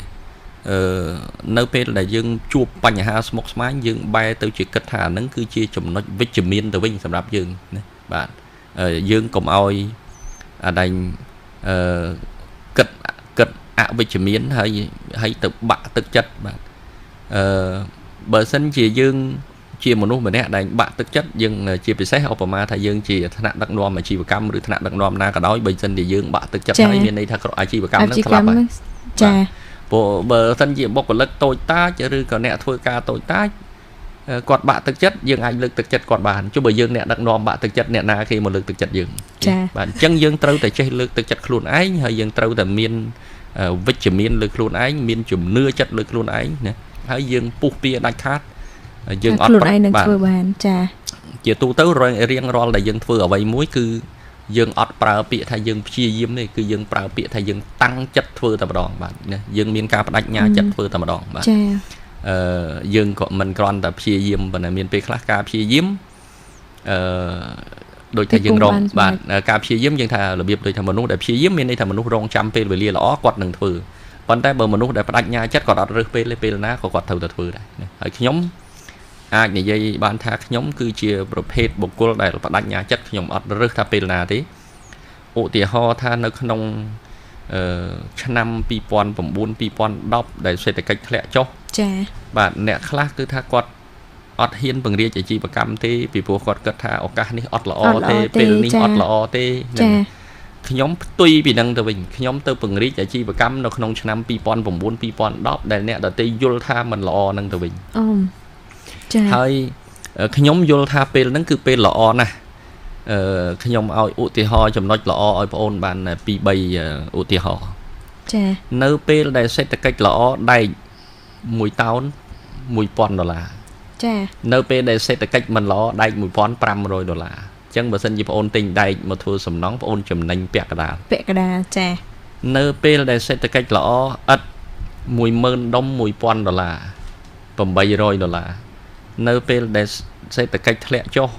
E: នៅពេលដែលយើងជួបបញ្ហាស្មុគស្មាញយើងបែរទៅជាគិតថាអាហ្នឹងគឺជាចំណុចវិជ្ជមានទៅវិញសម្រាប់យើងណាបាទយើងកុំឲ្យអាដែងគិតអវិជ្ជមានហើយទៅបាក់ទឹកចិត្តបាទបើសិនជាយើងជាមនុស្សម្នាក់ដែលបាក់ទឹកចិត្តយើងជាពិសេសឧបមាថាយើងជាថ្នាក់ដឹកនាំអាជីវកម្មឬថ្នាក់ដឹកនាំណាក៏ដោយបើសិនជាយើងបាក់ទឹកចិត្តហើយមានន័យថាអាជីវកម្មហ្នឹងស្លាប់ហើយ
D: ចា
E: ព្រោះបើសិនជាបុគ្គលិកតូចតាចឬក៏អ្នកធ្វើការតូចតាចគាត់បាក់ទឹកចិត្តយើងអាចលើកទឹកចិត្តគាត់បានចុះបើយើងអ្នកដឹកនាំបាក់ទឹកចិត្តអ្នកណាគេមកលើកទឹកចិត្តយើងបាទអញ្ចឹងយើងត្រូវតែចេះលើកទឹកចិត្តខ្លួនឯងហើយយើងត្រូវតែមានវិជ្ជមានលើខ្លួនឯងមានជំនឿចិត្តលើខ្លួនឯងណាហើយយើងពុះពៀដាច់ខាតយើងអត់
D: ខ្លួនឯងនឹងធ្វើបានចា
E: ជាទូទៅរៀងរាល់ដែលយើងធ្វើអ្វីមួយគឺយើងអត់ប្រើពាក្យថាយើងព្យាយាមទេគឺយើងប្រើពាក្យថាយើងតាំងចិត្តធ្វើតែម្ដងបាទណាយើងមានការបដិញ្ញាចិត្តធ្វើតែម្ដងបាទ
D: ចា
E: យើងក៏មិនគ្រាន់តែព្យាយាមប៉ុន្តែមានពេលខ្លះការព្យាយាមដូចថាយើងរងបាទការព្យាយាមយើងថារបៀបដូចថាមនុស្សដែលព្យាយាមមានន័យថាមនុស្សរងចាំពេលវេលាល្អគាត់នឹងធ្វើប៉ុន្តែបើមនុស្សដែលបដិញ្ញាចិត្តគាត់អត់រើសពេលទេពេលណាក៏គាត់ត្រូវតែធ្វើដែរហើយខ្ញុំអាចនិយាយបានថាខ្ញុំគឺជាប្រភេទបុគ្គលដែលបដិញ្ញាចិត្តខ្ញុំអត់រើសថាពេលណាទេឧទាហរណ៍ថានៅក្នុងឆ្នាំ2009 2010ដែលសេដ្ឋកិច្ចធ្លាក់ចុះ
D: ចា
E: បាទអ្នកខ្លះគឺថាគាត់អត់ហ៊ានពង្រាចអាជីវកម្មទេពីព្រោះគាត់គិតថាឱកាសនេះអត់ល្អទេពេលនេះអត់ល្អទេខ្ញុំផ្ទុយពីនឹងទៅវិញខ្ញុំទៅពង្រីកអាជីវកម្មនៅក្នុងឆ្នាំ2009 2010ដែលអ្នកដទៃយល់ថាមិនល្អនឹងទៅវិញ
D: អូ
E: ហើយខ្ញុំយល់ថាពេលហ្នឹងគឺពេលល្អណាស់ខ្ញុំឲ្យឧទាហរណ៍ចំណុចល្អឲ្យបងអូនបាន2 3ឧទាហរណ៍
D: ចា
E: នៅពេលដែលសេដ្ឋកិច្ចល្អដែក1តោន1000ដុល្លារ
D: ចា
E: នៅពេលដែលសេដ្ឋកិច្ចមិនល្អដែក1500ដុល្លារអញ្ចឹងបើសិនជាបងអូនទិញដែកមកធ្វើសំណង់បងអូនចំណេញពាក់កណ្ដាល
D: ចា
E: នៅពេលដែលសេដ្ឋកិច្ចល្អឥត10000ដុំ1000ដុល្លារ800ដុល្លារនៅពេលដែលសេដ្ឋកិច្ចធ្លាក់ចុះ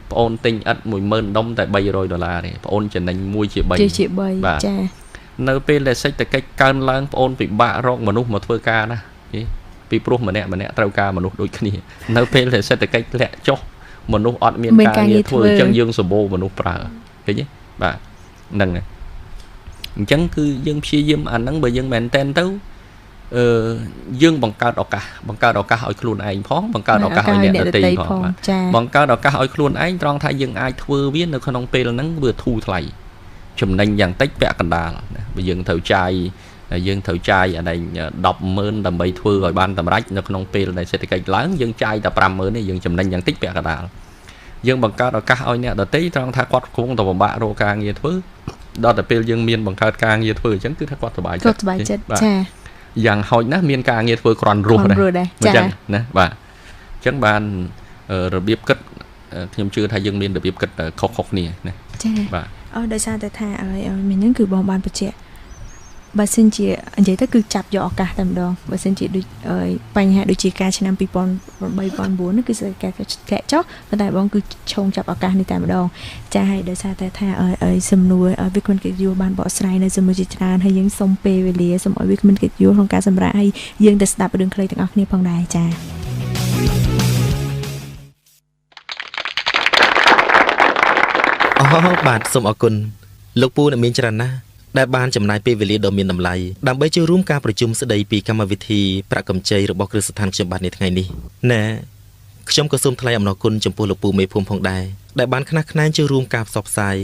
E: បងអូនទិញឥត10000ដុំតែ300ដុល្លារទេបងអូនចំណេញ1ជា3
D: ជា3ចា
E: នៅពេលដែលសេដ្ឋកិច្ចកើនឡើងបងអូនពិបាករកមនុស្សមកធ្វើការណាពីព្រោះម្នាក់ត្រូវការមនុស្សដូចគ្នានៅពេលដែលសេដ្ឋកិច្ចធ្លាក់ចុះមនុស្សអត់មានការងារធ្វើអញ្ចឹងយើងសម្បូរមនុស្សប្រើឃើញទេបាទហ្នឹងហើយអញ្ចឹងគឺយើងព្យាយាមអាហ្នឹងបើយើងមែនតែនទៅយើងបង្កើតឱកាសឲ្យខ្លួនឯងផងបង្កើតឱកាសឲ្យអ្នកដទៃផងបង្កើតឱកាសឲ្យខ្លួនឯងត្រង់ថាយើងអាចធ្វើវានៅក្នុងពេលហ្នឹងវាធូរថ្លៃចំណេញយ៉ាងតិចពាក់កណ្ដាលណាបើយើងត្រូវចាយអានេះ100000ដើម្បីធ្វើឲ្យបានតម្រេចនៅក្នុងពេលដែលសេដ្ឋកិច្ចឡើងយើងចាយតែ50000ទេយើងចំណេញយ៉ាងតិចពាក់កណ្ដាលយើងបង្កើតឱកាសឲ្យអ្នកដទៃត្រង់ថាគាត់គង់តែពិបាករកការងារធ្វើដល់តែពេលយើងមានបង្កើតការងារធ្វើអញ្ចឹងគឺថាគាត់សប្បាយចិត្ត
D: ចា
E: យ៉ាងហោចណាស់មានការងារធ្វើគ្រាន់រស់ដែរអញ្ចឹងណាបាទអញ្ចឹងបានរបៀបគិតខ្ញុំជឿថាយើងមានរបៀបគិតខុសៗគ្នាណា
D: ចាបាទដោយសារតែថាឲ្យមិញហ្នឹងគឺបងបានបញ្ជាក់បើសិនជានិយាយទៅគឺចាប់យកឱកាសតែម្ដងបើសិនជាដូចបញ្ហាដូចជាការឆ្នាំ2008 2009នោះគឺសេដ្ឋកិច្ចធ្លាក់ចុះប៉ុន្តែបងគឺឈោងចាប់ឱកាសនេះតែម្ដងចាហើយដោយសារតែថាឲ្យសំណួរឲ្យវាគ្មិនកិត្តិយសបានបកស្រាយនៅសំណួរជាច្រើនហើយយើងសូមពេលវេលាសូមឲ្យវាគ្មិនកិត្តិយសក្នុងការសម្រាកហើយយើងទៅស្ដាប់រឿងខ្លីទាំងអស់គ្នាផងដែរចា
F: បាទសូមអរគុណលោកពូអ្នកមានច្រើនណាស់ដែលបានចំណាយពេលវេលាដ៏មានតម្លៃដើម្បីចូលរួមការប្រជុំស្ដីពីកម្មវិធីប្រាក់កម្ចីរបស់គ្រឹះស្ថានខ្ញុំបាទនៅថ្ងៃនេះណែខ្ញុំក៏សូមថ្លែងអំណរគុណចំពោះលោកពូមេភូមិផងដែរដែលបានខ្នះខ្នែងចូលរួមការផ្សព្វផ្សាយ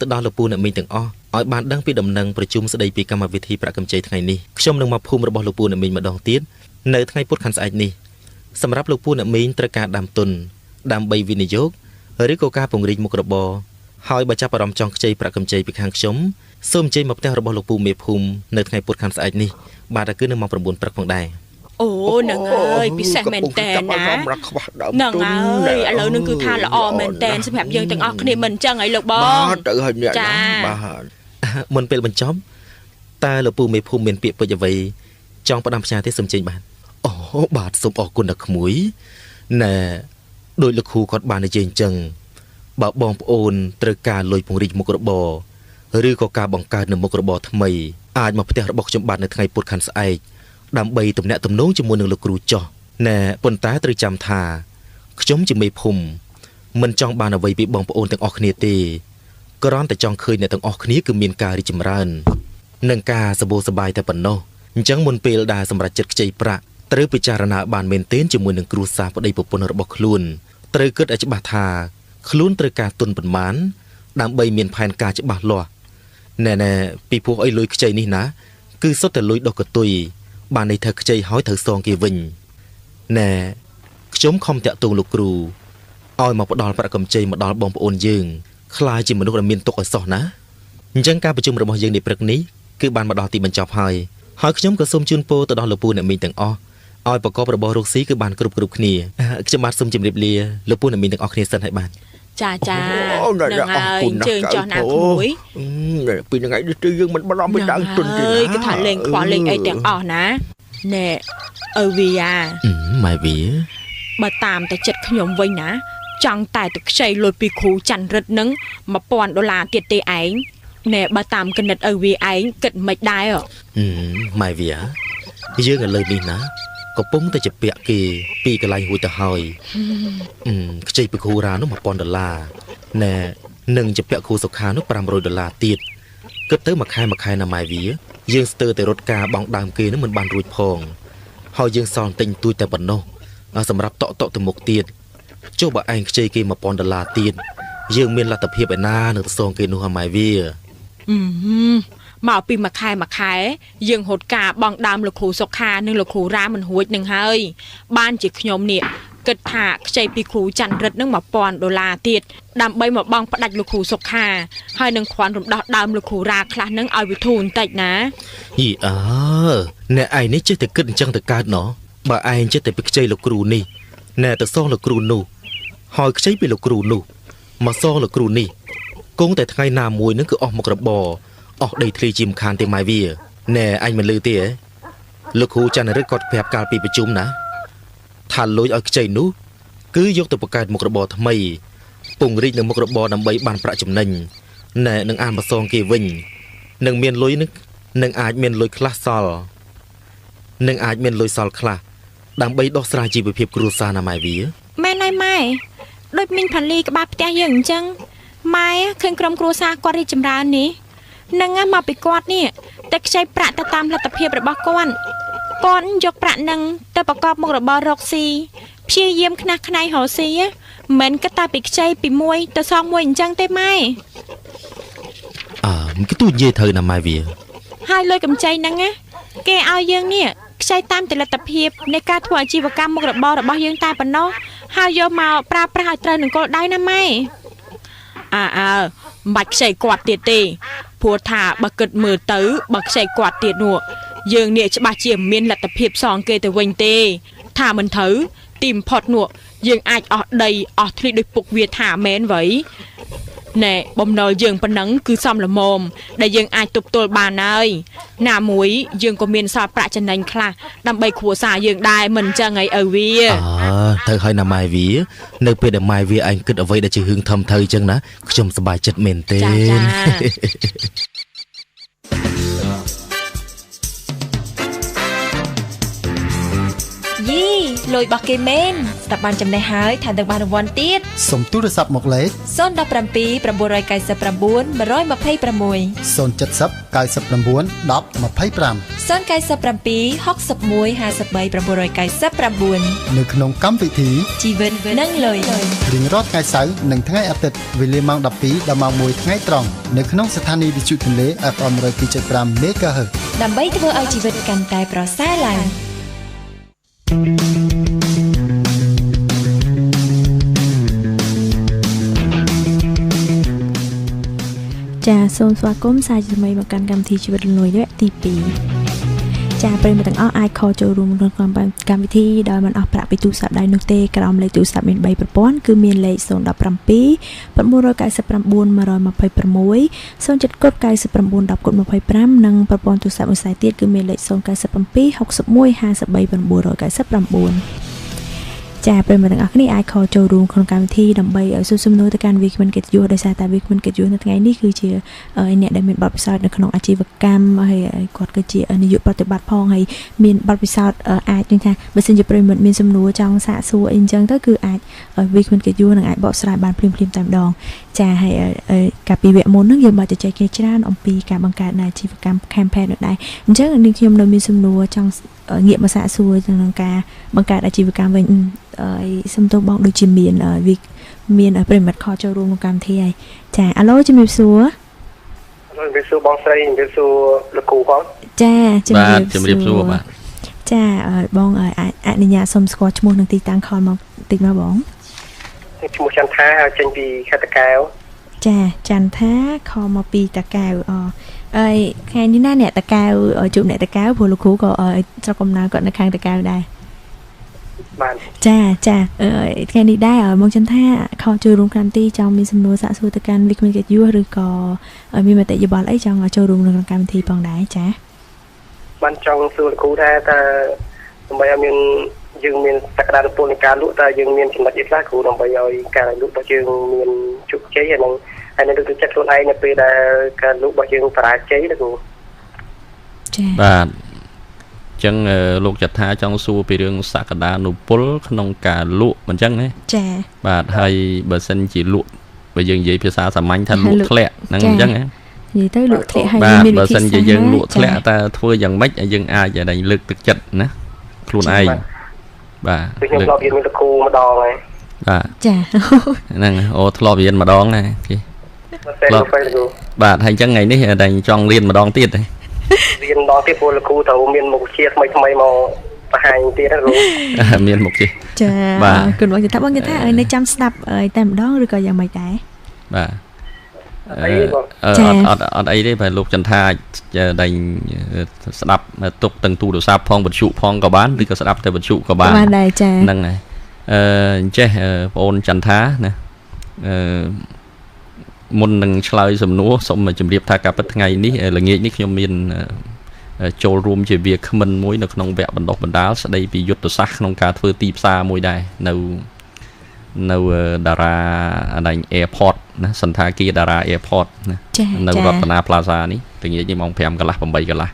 F: ទៅដល់លោកពូអ្នកមីងទាំងអស់ឲ្យបានដឹងពីដំណឹងប្រជុំស្ដីពីកម្មវិធីប្រាក់កម្ចីថ្ងៃនេះខ្ញុំនឹងមកភូមិរបស់លោកពូអ្នកមីងម្ដងទៀតនៅថ្ងៃពុធខាងស្អែកនេះសម្រាប់លោកពូអ្នកមីងត្រូវការដាំទុនដើម្បីវិនិយោគឬក៏ការពង្រីកមុខរបរហើយបើចាប់អារម្មណ៍ចង់ខ្ចីប្រាក់កម្ចីពីខាងខ្ញុំសូមអញ្ជើញមកផ្ទះរបស់លោកពូមេភូមិនៅថ្ងៃពុធខាងស្អែកនេះបាទគឺនៅម៉ោង9ព្រឹកផងដែរ
G: អូហ្នឹងហើយពិសេសមែនតើណាហ្នឹងហើយឥឡូវនឹងគឺថាល្អមែនតើសម្រាប់យើងទាំងអស់គ្នាមិនអញ្ចឹងអីលោកបង
H: បាទទៅហើយអ្នកណាបាទ
F: មុនពេលបញ្ចប់តើលោកពូមេភូមិមានពាក្យពេចន៍អ្វីចង់ផ្ដាំផ្ញើទេសូមអញ្ជើញបាទអូបាទសូមអរគុណដល់ក្មួយណែដោយលោកគ្រូគាត់បាននិយាយអញ្ចឹងបើបងប្អូនត្រូវការលុយពង្រីកមុខរបរឬក៏ការបង្កើតនៅមុខរបរថ្មីអាចមកផ្ទះរបស់ខ្ញុំបាទនៅថ្ងៃពុធខាងស្អែកដើម្បីទំនាក់ទំនងជាមួយនឹងលោកគ្រូចោះណែប៉ុន្តែត្រូវចាំថាខ្ញុំជាមេភូមិមិនចង់បានអ្វីពីបងប្អូនទាំងអស់គ្នាទេគ្រាន់តែចង់ឃើញអ្នកទាំងអស់គ្នាគឺមានការរីកចម្រើននិងការសម្បូរសប្បាយតែប៉ុណ្ណោះអញ្ចឹងមុនពេលដែលសម្រេចចិត្តខ្ចីប្រាក់ត្រូវពិចារណាបានមែនទែនជាមួយនឹងគ្រួសារប្តីប្រពន្ធរបស់ខ្លួនត្រូវគិតឲ្យច្បាស់ថាខ្លួនត្រូវការទុនប៉ុន្មានដើម្បីមានផែនការច្បាស់លាស់ណែពីព្រោះអីលុយខ្ចីនេះណាគឺសុទ្ធតែលុយដុះកតុយបានន័យថាខ្ចីហើយត្រូវសងគេវិញណែខ្ញុំខំតាក់ទងលោកគ្រូឲ្យមកផ្ដល់ប្រាក់កម្ចីមកដល់បងប្អូនយើងក្លាយជាមនុស្សដែលមានទុកឲ្យសោះណាអញ្ចឹងការប្រជុំរបស់យើងនាព្រឹកនេះគឺបានមកដល់ទីបញ្ចប់ហើយហើយខ្ញុំក៏សូមជូនពរទៅដល់លោកពូអ្នកមីងទាំងអស់ឲ្យប្រកបរបររកស៊ីគឺបានគ្រប់គ្នាខ្ញុំបាទសូមជម្រាបលាលោកពូអ្នកមីងទាំងអស់គ្នាសិនហើយបាទ
G: ចាហ្នឹងហើយជើងចោះណាក្មួយ
H: ពីថ្ងៃនេះគឺយើងមិនបារម្ភពីដើមទុនទេណា
G: គឺថាលេងខ្វល់លេងអីទាំងអស់ណាណែអើវីយ៉ា
F: ម៉ែវី
G: បើតាមតែចិត្តខ្ញុំវិញណាចង់តែទៅខ្ចីលុយពីគ្រូច័ន្ទរិទ្ធនឹង1000ដុល្លារទៀតទេឯងណែបើតាមកណិតអើវីឯងគិតមិនដែរ
F: ម៉ែវីយើងឥឡូវនេះណាកំពុងតែជាពាក់គេពីកន្លែងរួចទៅហើយខ្ចីពីគ្រូរ៉ានោះ1000ដុល្លារណែនឹងជាពាក់គ្រូសុខានោះ500ដុល្លារទៀតគិតទៅមួយខែណាម៉ែវាយើងស្ទើរតែរត់ការបង់ដើមគេនោះមិនបានរួចផងហើយយើងសល់ទិញទួយតែប៉ុណ្ណោះសម្រាប់តក់ទៅមុខទៀតចុះបើឯងខ្ចីគេ1000ដុល្លារទៀតយើងមានលទ្ធភាពឯណានឹងទៅសងគេនោះម៉ែវា
G: មកពីមួយខែយើងហត់ការបងដើមលោកគ្រូសុខានិងលោកគ្រូរាមិនរួចនឹងហើយបានជាខ្ញុំនេះ គិតថាខ្ចីពីគ្រូច័ន្ទរិទ្ធនឹង1000ដុល្លារទៀតដើម្បីមកបង់ផ្ដាច់លោកគ្រូសុខាហើយនឹងគ្រាន់រំដោះដើមលោកគ្រូរាខ្លះនឹងឲ្យវិធូរបន្តិចណា
F: យីអើអ្នកឯងនេះចេះតែគិតអញ្ចឹងទៅកើតណោះបើឯងចេះតែពីខ្ចីលោកគ្រូនេះណែទៅសងលោកគ្រូនោះហើយខ្ចីពីលោកគ្រូនោះមកសងលោកគ្រូនេះគង់តែថ្ងៃណាមួយនឹងគឺអស់មុខរបរអស់ដីធ្លីជាមខានទេម៉ែវាណែអញមិនលឺទេលោកគ្រូច័ន្ទរិទ្ធគាត់ប្រាប់កាលពីប្រជុំណាថាលុយឲ្យខ្ចីនោះគឺយកទៅបង្កើតមុខរបរថ្មីពង្រីកនឹងមុខរបរដើម្បីបានប្រាក់ចំណេញណែនឹងអានមកសងគេវិញនឹងមានលុយនឹងអាចមានលុយខ្លះសល់នឹងអាចមានលុយសល់ខ្លះដើម្បីដោះស្រាយជីវភាពគ្រួសារណាម៉ែវា
B: ម៉ែណៃម៉ែដូចមីងផាលីក្បាលផ្ទះយើងអញ្ចឹងម៉ែឃើញក្រុមគ្រួសារគាត់រីកចម្រើននេះនឹងមកពីគាត់នេះតែខ្ចីប្រាក់ទៅតាមលទ្ធភាពរបស់គាត់គាត់យកប្រាក់នឹងទៅប្រកបមុខរបររកស៊ីព្យាយាមខ្នះខ្នែងរកស៊ីមិនគិតតែពីខ្ចីពីមួយទៅសងមួយអញ្ចឹងទេម៉ែ
F: អើមិនគូនិយាយត្រូវណាម៉ែវា
B: ហើយលុយកម្ចីហ្នឹងណាគេឲ្យយើងនេះខ្ចីតាមទលទ្ធភាពនៃការធ្វើអាជីវកម្មមុខរបររបស់យើងតែប៉ុណ្ណោះហើយយកមកប្រើប្រាស់ឲ្យត្រូវនឹងគោលដៅណាម៉ែ
G: អើអើមិនបាច់ខ្ចីគាត់ទៀតទេព្រោះថាបើគិតមើលទៅបើខ្ចីគាត់ទៀតនោះយើងនេះច្បាស់ជាមានលទ្ធភាពសងគេទៅវិញទេថាមិនត្រូវទីបំផុតនោះយើងអាចអស់ដីអស់ធ្លីដោយពុកវាថាមែនវ៉ៃណែបំណុលយើងប៉ុណ្ណឹងគឺសមល្មមដែលយើងអាចទប់ទល់បានហើយណាមួយយើងក៏មានសល់ប្រាក់ចំណេញខ្លះដើម្បីគ្រួសារយើងដែរមិនអញ្ចឹងអីឪវា
F: អើត្រូវហើយណាម៉ែវានៅពេលដែលម៉ែវាឯងគិតអ្វីដែលជារឿងធំត្រូវអញ្ចឹងណាខ្ញុំសប្បាយចិត្តមែនទេ
I: យីលុយរបស់គេមែនស្ដាប់បានចំណេះហើយថែមទាំងបានរង្វាន់ទៀត
J: សូមទូរស័ព្ទមកលេខ
I: 017 999 126
J: 070 99 10 25
I: 097 61 53 999
J: នៅក្នុងកម្មវិធី
I: ជីវិតនិងលុយ
J: រៀងរាល់ថ្ងៃសៅរ៍និងថ្ងៃអាទិត្យវេលាម៉ោង12ដល់ម៉ោង1ថ្ងៃត្រង់នៅក្នុងស្ថានីយ៍វិទ្យុទន្លេ FM 102.5 MHz
I: ដើម្បីធ្វើឲ្យជីវិតកាន់តែប្រសើរឡើង
D: ចាសូមស្វាគមន៍សាជាថ្មីមកកាន់កម្មវិធីជីវិតលុយវគ្គទី2ចាប្រិយមិត្តទាំងអស់អាចខលចូលរួមក្នុងកម្មវិធីដោយមិនអស់ប្រាក់ពីទូរស័ព្ទដៃនោះទេក្រោមលេខទូរស័ព្ទមាន3ប្រព័ន្ធគឺមានលេខ017 999 126 07កុដ99 10កុដ25និងប្រព័ន្ធទូរស័ព្ទមួយខ្សែទៀតគឺមានលេខ097 61 53 999ចាប្រិយមិត្តទាំងអស់គ្នាអាចខលចូលរួមក្នុងកម្មវិធីដើម្បីឲ្យសួរសំណួរទៅកាន់វាគ្មិនកិត្តិយសដោយសារតែវាគ្មិនកិត្តិយសនៅថ្ងៃនេះគឺជាអ្នកដែលមានបទពិសោធន៍នៅក្នុងអាជីវកម្មហើយគាត់គឺជានាយកប្រតិបត្តិផងហើយមានបទពិសោធន៍អាចនឹងថាបើសិនជាប្រិយមិត្តមានសំណួរចង់សាកសួរអីអញ្ចឹងទៅគឺអាចវាគ្មិនកិត្តិយសនឹងអាចបកស្រាយបានភ្លាមៗតែម្ដងចាហើយកាលពីវគ្គមុនហ្នឹងយើងបានជជែកគ្នាច្រើនអំពីការបង្កើតអាជីវកម្ម campaign នោះដែរអញ្ចឹងនាងខ្ញុំនៅមានសំណួរចង់ងាកមកសាកសួរក្នុងការបង្កើតអាជីវកម្មវិញហើយសំទោសបងដូចជាមានវាមានប្រិយមិត្តខលចូលរួមក្នុងកម្មវិធីហើយចាអាឡូជំរាបសួរ
K: ជំរាបសួរបងស្រីជំរាបសួរលោកគ្រូផង
D: ចាជំរាប
E: សួរបាទ
D: ចាបងអនុញ្ញាតសុំស្គាល់ឈ្មោះនិងទីតាំងខលមកតិចមកបង
K: ឈ្មោះចន្ទថាចេញពីខេត្តតាកែវ
D: ចាចន្ទថាខលមកពីតាកែវអហើយថ្ងៃនេះណាអ្នកតាកែវជួបអ្នកតាកែវព្រោះលោកគ្រូក៏ស្រុកកំណើតគាត់នៅខាងតាកែវដែរ
K: បាទ
D: ចាចាថ្ងៃនេះដែរមកចន្ទថាខលជួយរួមកម្មវិធីចង់មានសំណួរសាកសួរទៅកាន់វិក្កាមកិត្តិយសឬក៏មានមតិយោបល់អីចង់ចូលរួមក្នុងកម្មវិធីផងដែរចា
K: បានចង់សួរលោកគ្រូថាតើដើម្បីឲ្យមានយើងមានសក្តានុពលនៃការលក់តើយើងមានចំណុចអីខ្លះគ្រូដើម្បីឲ្យការលក់របស់យើងមានជោគជ័យហើយនឹងលើកទឹកចិត្តខ្លួនឯងនៅពេលដែលការលក់របស់យើងបរាជ័យណាគ្រូ
D: ចា
E: បាទអញ្ចឹងលោកចត្ថាចង់សួរពីរឿងសក្តានុពលក្នុងការលក់មិនអញ្ចឹងណា
D: ចា
E: បាទហើយបើសិនជាលក់បើយើងនិយាយភាសាសាមញ្ញថាលក់ធ្លាក់ហ្នឹងអញ្ចឹងណា
D: និយាយទៅលក់ធ្លាក់ហើយមានវិធីសាស្ត្រ
E: បើសិនជាយើងលក់ធ្លាក់តើធ្វើយ៉ាងម៉េចឲ្យយើងអាចឲ្យលើកទឹកចិត្តណាខ្លួនឯងបាទ
K: ខ្ញុំធ្លាប់រៀនមានលោកគ្រូម្ដងហើយ
E: បាទ
D: ចា
E: ហ្នឹងអូធ្លាប់រៀនម្ដងដែរគេបាទហើយអញ្ចឹងថ្ងៃនេះតែចង់រៀនម្ដងទៀតទេ
K: រៀនម្ដងទៀតព្រោះលោកគ្រូត្រូវមានមុខវិជ្ជាថ្មីថ្មីមក បង្ហាញទៀតណាគ្រូ
E: មានមុខទេ
D: ចាអរគុណបងចន្ទថាបងចន្ទថានៅចាំស្ដាប់តែម្ដងឬក៏យ៉ាងម៉េចដែរ
E: បាទអត់អត់អីទេបាទលោកចន្ទថាដែលស្ដាប់ទុកទាំងទូរស័ព្ទផងវិទ្យុផងក៏បានឬក៏ស្ដាប់តែវិទ្យុក៏បាន
D: បានដែរចា
E: ហ្នឹងហើយអញ្ចេះបងអូនចន្ទថាណាមុននឹងឆ្លើយសំណួរសូមជម្រាបថាការពិតថ្ងៃនេះល្ងាចនេះខ្ញុំមានចូលរួមជាវាគ្មិនមួយនៅក្នុងវគ្គបណ្ដុះបណ្ដាលស្ដីពីយុទ្ធសាស្ត្រក្នុងការធ្វើទីផ្សារមួយដែរនៅតារាអដែង Airport ណាសន្តាគារតារា Airport ណានៅរតនា Plaza នេះល្ងាចនេះម៉ោង5កន្លះ8កន្លះ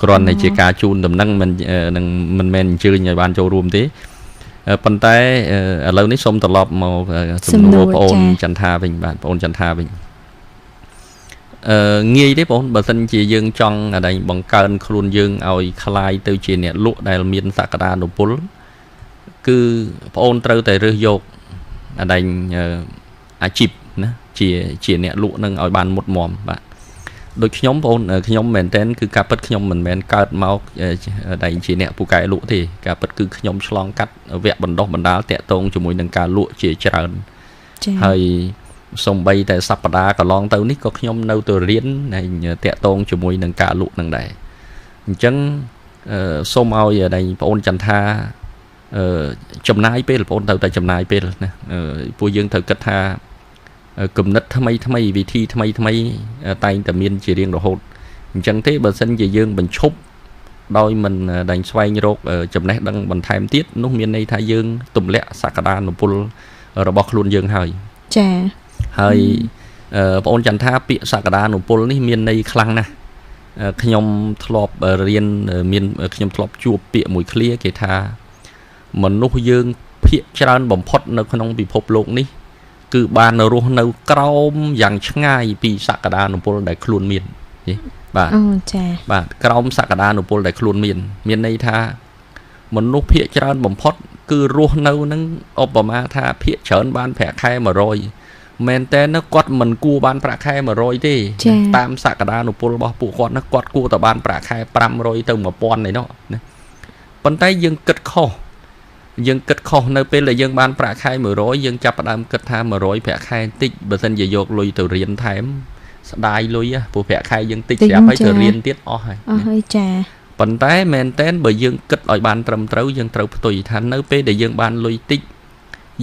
E: គ្រាន់តែជាការជូនដំណឹងមិននឹងមិនមែនអញ្ជើញឲ្យបានចូលរួមទេប៉ុន្តែឥឡូវនេះសូមត្រឡប់មកសំណួរបងអូនចន្ទថាវិញបាទបងអូនចន្ទថាវិញងាយទេបងបើសិនជាយើងចង់អដែងបង្កើនខ្លួនយើងឲ្យคล้ายទៅជាអ្នកលក់ដែលមានសក្តានុពលគឺបងអូនត្រូវតែរើសយកអដែងអាជីពណាជាអ្នកលក់នឹងឲ្យបានមុតមមបាទដូចខ្ញុំបងអូនខ្ញុំមែនតើគឺការពិតខ្ញុំមិនមែនកើតមកដែលជាអ្នកពូកែលក់ទេការពិតគឺខ្ញុំឆ្លងកាត់វគ្គបណ្ដុះបណ្ដាលតាក់ទងជាមួយនឹងការលក់ជាច្រើនហើយសំបីតែសប្តាហ៍កន្លងទៅនេះក៏ខ្ញុំនៅទៅរៀនហើយតាក់ទងជាមួយនឹងការលក់នឹងដែរអញ្ចឹងសូមឲ្យដែលបងអូនចន្ទថាចំណាយពេលបងអូនត្រូវតែចំណាយពេលណាពួកយើងត្រូវគិតថាគំនិតថ្មីថ្មីវិធីថ្មីថ្មីតែងតែមានជារៀងរហូតអញ្ចឹងទេបើសិនជាយើងបញ្ឈប់ដោយមិនដែលស្វែងរកចំណេះដឹងបន្ថែមទៀតនោះមានន័យថាយើងទម្លាក់សក្តានុពលរបស់ខ្លួនយើងហើយ
D: ចា៎
E: ហើយបងអូនចន្ទថាពាក្យសក្តានុពលនេះមានន័យខ្លាំងណាស់ខ្ញុំធ្លាប់រៀនមានខ្ញុំធ្លាប់ជួបពាក្យមួយឃ្លាគេថាមនុស្សយើងភាគច្រើនបំផុតនៅក្នុងពិភពលោកនេះគឺបានរស់នៅក្រោមយ៉ាងឆ្ងាយពីសក្តានុពលដែលខ្លួនមានបាទ
D: ចា៎
E: បាទក្រោមសក្តានុពលដែលខ្លួនមានមានន័យថាមនុស្សភាគច្រើនបំផុតគឺរស់នៅនឹងឧបមាថាភាគច្រើនបានប្រាក់ខែ100មែនតើគាត់មិនគួរបានប្រាក់ខែ100ទេតាមសក្តានុពលរបស់ពួកគាត់ណាគាត់គួរតែបានប្រាក់ខែ500ទៅ1000ឯណោះណាប៉ុន្តែយើងគិតខុសយើងគិតខុសនៅពេលដែលយើងបានប្រាក់ខែ100យើងចាប់ផ្ដើមគិតថា100ប្រាក់ខែតិចបើសិនជាយកលុយទៅរៀនថែមស្ដាយលុយព្រោះប្រាក់ខែយើងតិចស្រាប់ហើយទៅរៀនទៀតអស់ហើយ
D: អស់ហើយចា
E: ប៉ុន្តែមែនតើបើយើងគិតឲ្យបានត្រឹមត្រូវយើងត្រូវផ្ទុយថានៅពេលដែលយើងបានលុយតិច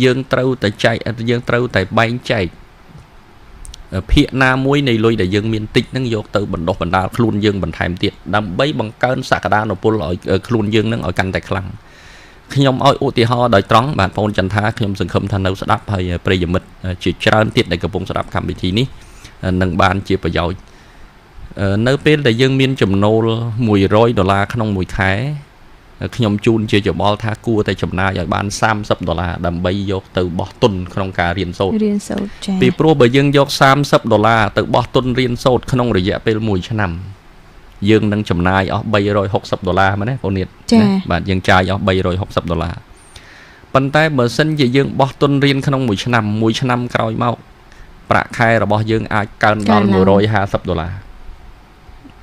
E: យើងត្រូវតែចែកយើងត្រូវតែបែងចែកភាគណាមួយនៃលុយដែលយើងមានតិចហ្នឹងយកទៅបណ្ដុះបណ្ដាលខ្លួនយើងបន្ថែមទៀតដើម្បីបង្កើនសក្តានុពលឲ្យខ្លួនយើងហ្នឹងឲ្យកាន់តែខ្លាំងខ្ញុំឲ្យឧទាហរណ៍ដោយត្រង់បាទបងចន្ទថាខ្ញុំសង្ឃឹមថានៅស្ដាប់ហើយប្រិយមិត្តជាច្រើនទៀតដែលកំពុងស្ដាប់កម្មវិធីនេះនឹងបានជាប្រយោជន៍នៅពេលដែលយើងមានចំណូល100ដុល្លារក្នុងមួយខែខ្ញុំជូនជាយោបល់ថាគួរតែចំណាយឲ្យបាន30ដុល្លារដើម្បីយកទៅបោះទុនក្នុងការរៀនសូត្រ
D: ចា៎
E: ពីព្រោះបើយើងយក30ដុល្លារទៅបោះទុនរៀនសូត្រក្នុងរយៈពេល1ឆ្នាំយើងនឹងចំណាយអស់360ដុល្លារមែនទេបងនាតណាបាទយើងចាយអស់360ដុល្លារប៉ុន្តែបើសិនជាយើងបោះទុនរៀនក្នុងមួយឆ្នាំមួយឆ្នាំក្រោយមកប្រាក់ខែរបស់យើងអាចកើនដល់150ដុល្លារ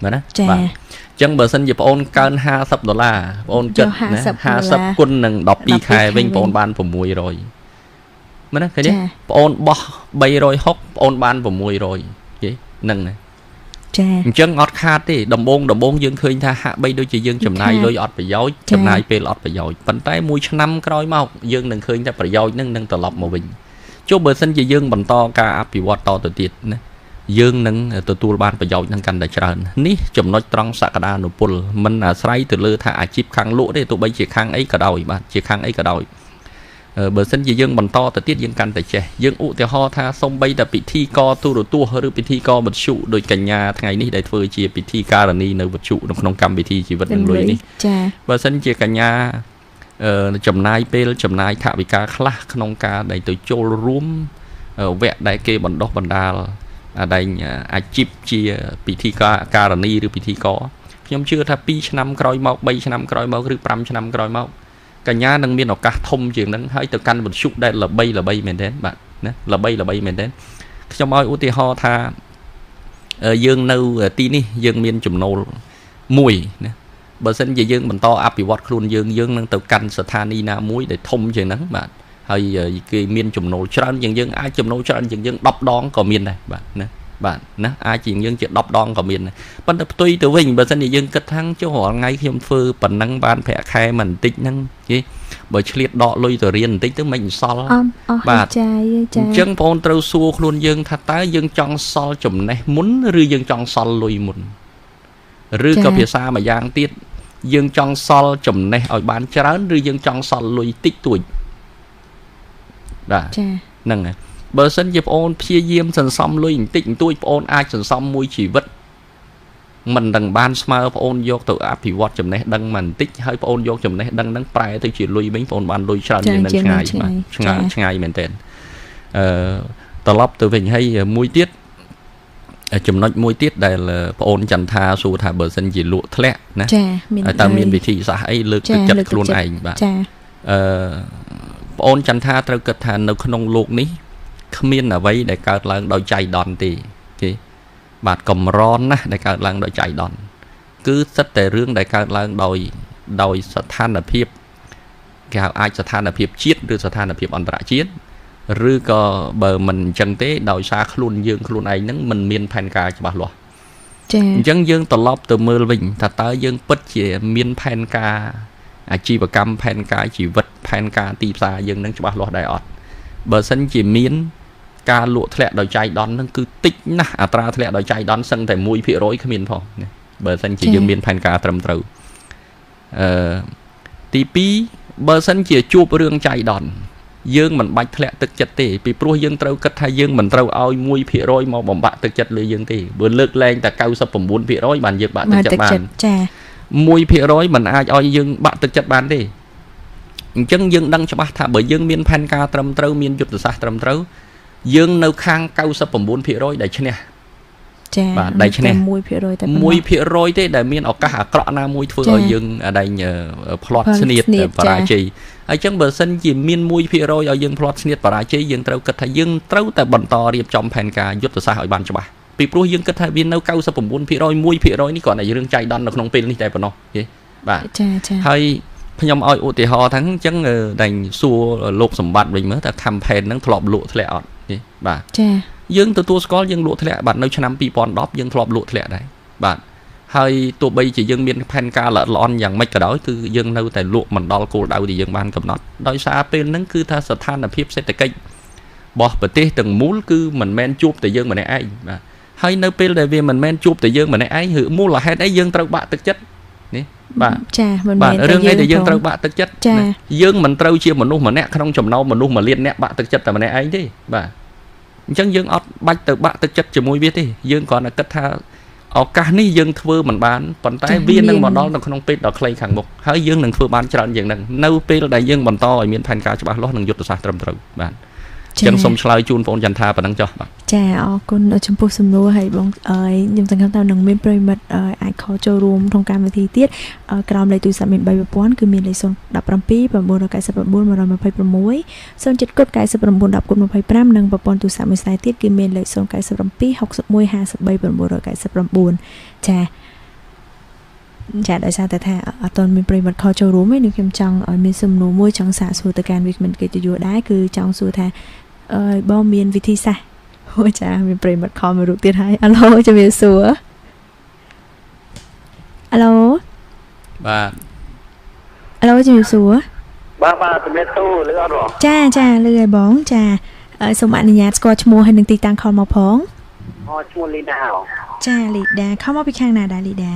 E: មែនទេបាទអញ្ចឹងបើសិនជាបងអូនកើន50ដុល្លារបងអូនគិតណា50គុណនឹង12ខែវិញបងអូនបាន600មែនទេឃើញទេបងអូនបោះ360បងអូនបាន600គេហ្នឹងណា
D: ចា
E: អញ្ចឹងអត់ខាតទេដំបូងយើងឃើញថាហាក់បីដូចជាយើងចំណាយលុយអត់ប្រយោជន៍ចំណាយពេលអត់ប្រយោជន៍ប៉ុន្តែមួយឆ្នាំក្រោយមកយើងនឹងឃើញថាប្រយោជន៍នឹងត្រឡប់មកវិញចុះបើសិនជាយើងបន្តការអភិវឌ្ឍតទៅទៀតណាយើងនឹងទទួលបានប្រយោជន៍នឹងកាន់តែច្រើននេះចំណុចត្រង់សក្តានុពលមិនអាស្រ័យទៅលើថាអាជីពខាងលក់ទេទោះបីជាខាងអីក៏ដោយបាទជាខាងអីក៏ដោយបើសិនជាយើងបន្តទៅទៀតយើងកាន់តែចេះយើងឧទាហរណ៍ថាសំបីតែពិធីករទូរទស្សន៍ឬពិធីករវិទ្យុដោយកញ្ញាថ្ងៃនេះដែលធ្វើជាពិធីការនីនៅវិទ្យុនៅក្នុងកម្មវិធីជីវិតនឹងលុយនេះ
D: ចា
E: បើសិនជាកញ្ញាចំណាយពេលចំណាយថវិកាខ្លះក្នុងការដែលទៅចូលរួមវគ្គដែលគេបណ្ដុះបណ្ដាលដែលអាជីពជាពិធីការនីឬពិធីករខ្ញុំជឿថា2ឆ្នាំក្រោយមក3ឆ្នាំក្រោយមកឬ5ឆ្នាំក្រោយមកកញ្ញានឹងមានឱកាសធំជាងនឹងហើយទៅកាន់វិទ្យុដែលល្បីមែនទេបាទណាល្បីមែនទេខ្ញុំឲ្យឧទាហរណ៍ថាយើងនៅទីនេះយើងមានចំណូលមួយណា បើសិនជាយើងបន្តអភិវឌ្ឍខ្លួនយើងយើងនឹងទៅកាន់ស្ថានីយ៍ណាមួយដែលធំជាងហ្នឹងបាទហើយគេមានចំណូលច្រើនជាងយើងអាចចំណូលច្រើនជាងយើង10ដងក៏មានដែរបាទណាបាទណាអាចជាងយើងជា10ដងក៏មានដែរប៉ុន្តែផ្ទុយទៅវិញបើសិនជាយើងគិតថាចុះរាល់ថ្ងៃខ្ញុំធ្វើប៉ុណ្ណឹងបានប្រាក់ខែមិនបន្តិចហ្នឹងគេបើឆ្លៀតដកលុយទៅរៀនបន្តិចទៅមិនសល់បាទ
D: ចា
E: អញ្ចឹងបងត្រូវសួរខ្លួនយើងថាតើយើងចង់សល់ចំណេះមុនឬយើងចង់សល់លុយមុនឬក៏ភាសាមួយយ៉ាងទៀតយើងចង់សល់ចំណេះឲ្យបានច្រើនឬយើងចង់សល់លុយតិចតួចបាទហ្នឹងហើយបើសិនជាបងអូនព្យាយាមសន្សំលុយបន្តិចបន្តួចបងអូនអាចសន្សំមួយជីវិតមិនដឹងបានស្មើបងអូនយកទៅអភិវឌ្ឍចំណេះដឹងបន្តិចហើយបងអូនយកចំណេះដឹងហ្នឹងប្រែទៅជាលុយវិញបងអូនបានលុយច្រើនជាងនឹងឆ្ងាយបាទឆ្ងាយមែនទែនត្រឡប់ទៅវិញហើយមួយទៀតចំណុចមួយទៀតដែលបងអូនចន្ទថាសួរថាបើសិនជាលក់ធ្លាក់ណាតើមានវិធីសាស្ត្រអីលើកទឹកចិត្តខ្លួនឯងបាទបងអូនចន្ទថាត្រូវគិតថានៅក្នុងលោកនេះគ្មានអ្វីដែលកើតឡើងដោយចៃដន្យទេគេបាទកម្រណាស់ដែលកើតឡើងដោយចៃដន្យគឺសិតតែរឿងដែលកើតឡើងដោយស្ថានភាពគេហៅអាចស្ថានភាពជាតិឬស្ថានភាពអន្តរជាតិឬក៏បើមិនអញ្ចឹងទេដោយសារខ្លួនយើងខ្លួនឯងហ្នឹងមិនមានផែនការច្បាស់លាស់
D: ចា
E: អញ្ចឹងយើងត្រឡប់ទៅមើលវិញថាតើយើងពិតជាមានផែនការអាជីវកម្មផែនការជីវិតផែនការទីផ្សារយើងនឹងច្បាស់លាស់ដែរអត់បើសិនជាមានការលក់ធ្លាក់ដោយចៃដន្យហ្នឹងគឺតិចណាស់អត្រាធ្លាក់ដោយចៃដន្យសឹងតែ1%គ្មានផងណាបើសិនជាយើងមានផែនការត្រឹមត្រូវទី2បើសិនជាជួបរឿងចៃដន្យយើងមិនបាច់ធ្លាក់ទឹកចិត្តទេពីព្រោះយើងត្រូវគិតថាយើងមិនត្រូវឲ្យ1%មកបំបាក់ទឹកចិត្តលើយើងទេបើលើកលែងតែ99%បានយើងបាក់ទឹកចិត្តបាន
D: ចា
E: 1%មិនអាចឲ្យយើងបាក់ទឹកចិត្តបានទេអញ្ចឹងយើងដឹងច្បាស់ថាបើយើងមានផែនការត្រឹមត្រូវមានយុទ្ធសាស្ត្រត្រឹមត្រូវយើងនៅខាង99%ដែលឈ្នះ
D: ចា
E: បាទដែលឈ្នះ
D: 1%តែ
E: 1%ទេដែលមានឱកាសអាក្រក់ណាមួយធ្វើឲ្យយើងដែងផ្លាត់ស្នៀតបរាជ័យហើយអញ្ចឹងបើសិនជាមាន1%ឲ្យយើងផ្លាត់ស្នៀតបរាជ័យយើងត្រូវគិតថាយើងត្រូវតែបន្តរៀបចំផែនការយុទ្ធសាស្ត្រឲ្យបានច្បាស់ពីព្រោះយើងគិតថាវានៅ99% 1%នេះគ្រាន់តែរឿងចៃដន្យនៅក្នុងពេលនេះតែប៉ុណ្ណោះទេបាទ
D: ចាចា
E: ហើយខ្ញុំឲ្យឧទាហរណ៍ថាអញ្ចឹងតែសួរលោកសម្បត្តិវិញមើលថា campaign ហ្នឹងធ្លាប់លក់ធ្លាក់អត់ទេបាទ
D: ចា
E: យើងទទួលស្គាល់យើងលក់ធ្លាក់បាទនៅឆ្នាំ2010យើងធ្លាប់លក់ធ្លាក់ដែរបាទហើយទោះបីជាយើងមានផែនការល្អិតល្អន់យ៉ាងម៉េចក៏ដោយគឺយើងនៅតែលក់មិនដល់គោលដៅដែលយើងបានកំណត់ដោយសារពេលហ្នឹងគឺថាស្ថានភាពសេដ្ឋកិច្ចរបស់ប្រទេសទាំងមូលគឺមិនមែនជួបតែយើងម្នាក់ឯងបាទហើយនៅពេលដែលវាមិនមែនជួបតែយើងម្នាក់ឯងឬមូលហេតុអីយើងត្រូវបាក់ទឹកចិត្តនេះបាទ
D: ចាមិនមែន
E: រឿងអីដែលយើងត្រូវបាក់ទឹកចិត្តយើងមិនត្រូវជាមនុស្សម្នាក់ក្នុងចំណោមមនុស្សម្លានអ្នកបាក់ទឹកចិត្តតែម្នាក់ឯងទេបាទអញ្ចឹងយើងអត់បាច់ទៅបាក់ទឹកចិត្តជាមួយវាទេយើងគ្រាន់តែគិតថាឱកាសនេះយើងធ្វើមិនបានប៉ុន្តែវានឹងមកដល់នៅក្នុងពេលដ៏ខ្លីខាងមុខហើយយើងនឹងធ្វើបានច្រើនជាងហ្នឹងនៅពេលដែលយើងបន្តឲ្យមានផែនការច្បាស់លាស់និងយុទ្ធសាស្ត្រត្រឹមត្រូវបាទចឹងសូមឆ្លើយជូនបងចន្ទថាប៉ុណ្ណឹងចុះបាទ
D: ចាអរគុណចំពោះសំណួរហើយបងខ្ញុំសង្ឃឹមថានឹងមានប្រិមិត្តអាចខលចូលរួមក្នុងកម្មវិធីទៀតក្រោមលេខទូរស័ព្ទមាន3ប្រព័ន្ធគឺមានលេខ017 999 126 07គុត99 10គុត25និងប្រព័ន្ធទូរស័ព្ទមួយខ្សែទៀតគឺមានលេខ097 61 53 999ចាចាដោយសារតែថាអត់ទាន់មានប្រិមិត្តខលចូលរួមទេនឹងខ្ញុំចង់ឲ្យមានសំណួរមួយចង់សាកសួរទៅកាន់វិក្កាមកិត្តិយសដែរគឺចង់សួរថាអើយបងមានវិធីសាស្ត្រអូចាមានប្រិមិត្តខលមួយរូបទៀតហើយអាឡូជំរាបសួរអាឡូ
E: បាទ
D: អាឡូជំរាបសួរ
L: បាទបាទជំរាបសួរលឺអត់បង
D: ចាចាលឺហើយបងចាសូមអនុញ្ញាតស្គាល់ឈ្មោះហើយនឹងទីតាំងខលមកផង
L: អូឈ្មោះលីដា
D: ចាលីដាខលមកពីខាងណាដែរលីដា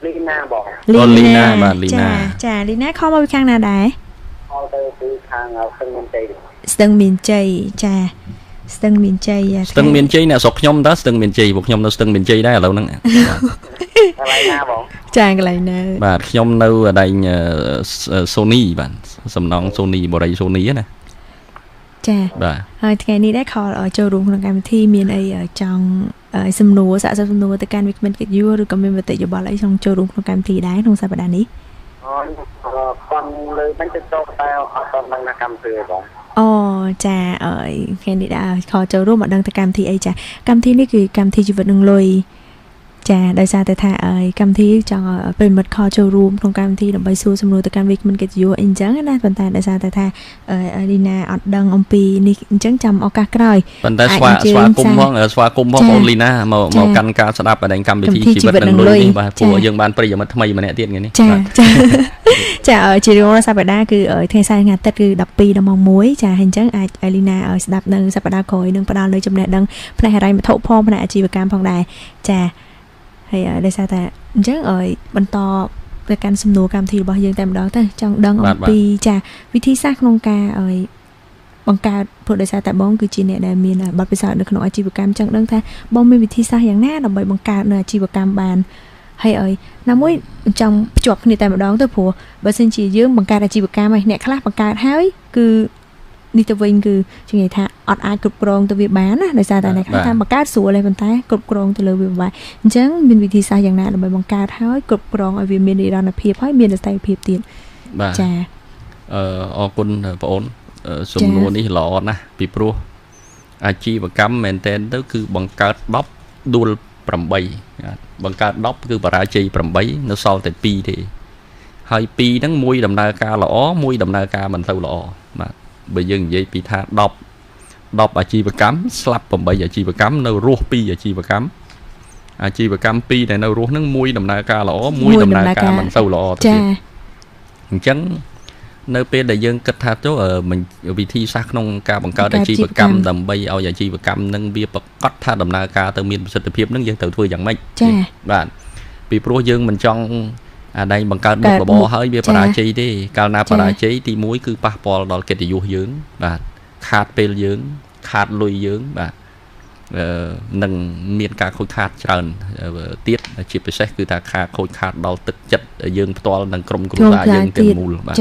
L: លីណាបង
E: លីណាបាទលីណា
D: ចាលីណាខលមកពីខាងណាដែរ
L: ខលទៅពីខាងស្ទឹងមានជ័យ
D: ស្ទឹងមានជ័យចាស្ទឹងមានជ័យ
E: ស្ទឹងមានជ័យអ្នកស្រុកខ្ញុំតើស្ទឹងមានជ័យពួកខ្ញុំនៅស្ទឹងមានជ័យដែរឥឡូវហ្នឹង
L: កន្លែងណាបង
D: ចាកន្លែងណា
E: បាទខ្ញុំនៅកន្លែងសូនីបាទសំណងសូនីបរិយសូនីណា
D: ចា
E: បាទ
D: ហើយថ្ងៃនេះដែរខលចូលរួមក្នុងកម្មវិធីមានអីចង់សំណួរសាកសួរសំណួរទៅកាន់វិក្កាមកិត្តិយសឬក៏មានមតិយោបល់អីចង់ចូលរួមក្នុងកម្មវិធីដែរក្នុងសប្តាហ៍នេះ
L: អូគាត់លើបាញ់ទៅតែអត់ទាន់ដឹងថាកម្មវិធីបង
D: អូចាអើយថ្ងៃនេះដែរខលចូលរួមអត់ដឹងថាកម្មវិធីអីចាកម្មវិធីនេះគឺកម្មវិធីជីវិតនឹងលុយ ចាដោយសារតែថាកម្មវិធីចង់ឲ្យប្រិមិត្តខលចូលរួមក្នុងកម្មវិធីដើម្បីសួរសំណួរទៅកាន់វាគ្មិនកិត្តិយសអីអញ្ចឹងណាប៉ុន្តែដោយសារតែថាលីណាអត់ដឹងអំពីនេះអញ្ចឹងចាំឱកាសក្រោយ
E: ប៉ុន្តែស្វាគមន៍ផងស្វាគមន៍ផងបងលីណាមកកាន់ការស្ដាប់កម្មវិធីជីវិតនិងលុយនេះបាទព្រោះយើងបានប្រិយមិត្តថ្មីម្នាក់ទៀតថ្ងៃនេះ
D: ចាចាជារៀងរាល់សប្តាហ៍គឺថ្ងៃសៅរ៍ថ្ងៃអាទិត្យគឺ12ដល់ម៉ោង1ចាហើយអញ្ចឹងអាចលីណាឲ្យស្ដាប់នៅសប្តាហ៍ក្រោយនឹងផ្ដល់នៅចំណេះដឹងផ្នែកហិរញ្ញវត្ថុផងផ្នែកអាជីវកម្មផងដែរចាហើយដោយសារតែអញ្ចឹងឲ្យបន្តទៅកាន់សំណួរកម្មវិធីរបស់យើងតែម្ដងទៅចង់ដឹងអំពីចាវិធីសាស្ត្រក្នុងការឲ្យបង្កើតព្រោះដោយសារតែបងគឺជាអ្នកដែលមានបទពិសោធន៍នៅក្នុងអាជីវកម្មចង់ដឹងថាបងមានវិធីសាស្ត្រយ៉ាងណាដើម្បីបង្កើតនៅអាជីវកម្មបានហើយឲ្យណាមួយចង់ភ្ជាប់គ្នាតែម្ដងទៅព្រោះបើសិនជាយើងបង្កើតអាជីវកម្មហើយអ្នកខ្លះបង្កើតហើយគឺនេះទៅវិញគឺនិយាយថាអត់អាចគ្រប់គ្រងទៅវាបានណាដោយសារតែអ្នកខ្លះថាបង្កើតស្រួលហើយប៉ុន្តែគ្រប់គ្រងទៅលើវាពិបាកអញ្ចឹងមានវិធីសាស្ត្រយ៉ាងណាដើម្បីបង្កើតហើយគ្រប់គ្រងឲ្យវាមាននិរន្តរភាពហើយមានស្ថិរភាពទៀត
E: បាទចាអរគុណបងអូនសំណួរនេះល្អណាស់ពីព្រោះអាជីវកម្មមែនទែនទៅគឺបង្កើត10ដួល8បង្កើត10គឺបរាជ័យ8នៅសល់តែ2ទេហើយ2ហ្នឹងមួយដំណើរការល្អមួយដំណើរការមិនសូវល្អបាទបើយើងនិយាយពីថា10អាជីវកម្មស្លាប់8អាជីវកម្មនៅរស់2អាជីវកម្មអាជីវកម្ម2ដែលនៅរស់ហ្នឹងមួយដំណើរការល្អមួយដំណើរការមិនសូវល្អទៅទៀតអញ្ចឹងនៅពេលដែលយើងគិតថាទៅវិធីសាស្ត្រក្នុងការបង្កើតអាជីវកម្មដើម្បីឲ្យអាជីវកម្មនឹងវាប្រកាសថាដំណើរការទៅមានប្រសិទ្ធភាពនឹងយើងត្រូវធ្វើយ៉ាងម៉េចបាទពីព្រោះយើងមិនចង់អាដែងបង្កើតមុខរបរហើយវាបរាជ័យទេកាលណាបរាជ័យទី1គឺប៉ះពាល់ដល់កិត្តិយសយើងបាទខាតពេលយើងខាតលុយយើងបាទនឹងមានការខូចខាតច្រើនទៀតជាពិសេសគឺថាខូចខាតដល់ទឹកចិត្តយើងផ្ទាល់និងក្រុមគ្រួសារយើងទាំងមូលបាទ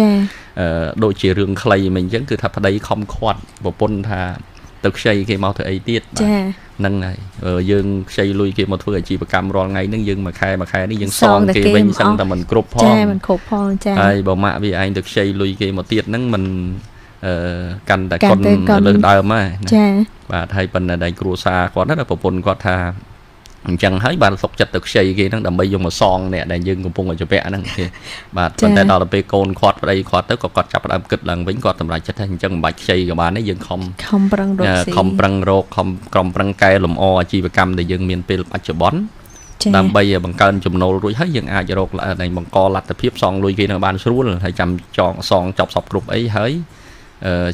E: ដូចជារឿងខ្លីមិញអញ្ចឹងគឺថាប្តីខំខាត់ប្រពន្ធថាទៅខ្ចីគេមកធ្វើអីទៀតបាទហ្នឹងហើយយើងខ្ចីលុយគេមកធ្វើអាជីវកម្មរាល់ថ្ងៃហ្នឹងយើងមួយខែមួយខែនេះយើងសងគេវិញសឹងតែមិនគ្រប់ផង
D: ចាមិនគ្រប់ផងចា
E: ហើយបើម៉ាក់វាឯងទៅខ្ចីលុយគេមកទៀតហ្នឹងមិនកាន់តែកុនលើដើមហើយ
D: ចា
E: បាទហើយប៉ុន្តែដៃគ្រួសារគាត់ណាប្រពន្ធគាត់ថាអញ្ចឹងហើយបានសុកចិត្តទៅខ្ចីគេហ្នឹងដើម្បីយកមកសងអ្នកដែលយើងកំពុងតែជពាក់ហ្នឹងគេបាទប៉ុន្តែដល់ទៅពេលកូនគាត់ប្តីគាត់ទៅក៏គាត់ចាប់ផ្ដើមគិតឡើងវិញគាត់សម្រេចចិត្តថាអញ្ចឹងមិនបាច់ខ្ចីក៏បានដែរយើងខំ
D: ប្រឹងរកស៊ី
E: ខំប្រឹងរកខំក្រុមប្រឹងកែលម្អអាជីវកម្មដែលយើងមានពេលបច្ចុប្បន្នដើម្បីបង្កើនចំណូលរួចហើយយើងអាចរកបង្កលទ្ធភាពសងលុយគេនឹងបានស្រួលហើយចាំចងសងចប់សពគ្រប់អីហើយ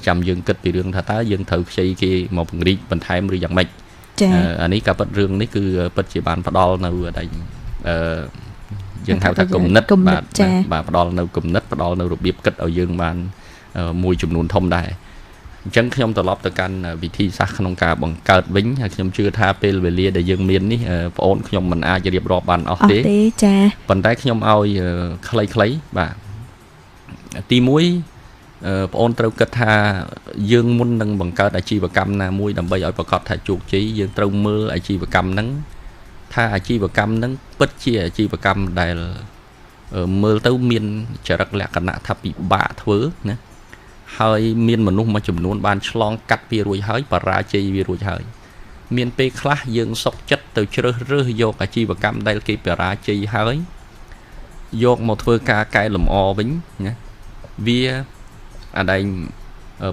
E: ចាំយើងគិតពីរឿងថាតើយើងត្រូវខ្ចីគេមកពង្រីកបន្ថែមឬយ៉ាងម៉េចអានេះការពិតរឿងនេះគឺពិតជាបានផ្ដល់នៅដែលយើងហៅថាគំនិតបាទបាទផ្ដល់នៅគំនិតផ្ដល់នៅរបៀបគិតឲ្យយើងបានមួយចំនួនធំដែរអញ្ចឹងខ្ញុំត្រឡប់ទៅកាន់វិធីសាស្ត្រក្នុងការបង្កើតវិញហើយខ្ញុំជឿថាពេលវេលាដែលយើងមាននេះបងអូនខ្ញុំមិនអាចរៀបរាប់បានអស់ទេ
D: ចា
E: ប៉ុន្តែខ្ញុំឲ្យខ្លីៗបាទទី1បងអូនត្រូវគិតថាយើងមុននឹងបង្កើតអាជីវកម្មណាមួយដើម្បីឲ្យប្រកាសថាជោគជ័យយើងត្រូវមើលអាជីវកម្មហ្នឹងថាអាជីវកម្មហ្នឹងពិតជាអាជីវកម្មដែលមើលទៅមានចរិតលក្ខណៈថាពិបាកធ្វើណាហើយមានមនុស្សមួយចំនួនបានឆ្លងកាត់វារួចហើយបរាជ័យវារួចហើយមានពេលខ្លះយើងសុកចិត្តទៅជ្រើសរើសយកអាជីវកម្មដែលគេបរាជ័យហើយយកមកធ្វើការកែលម្អវិញណាវាអាដែង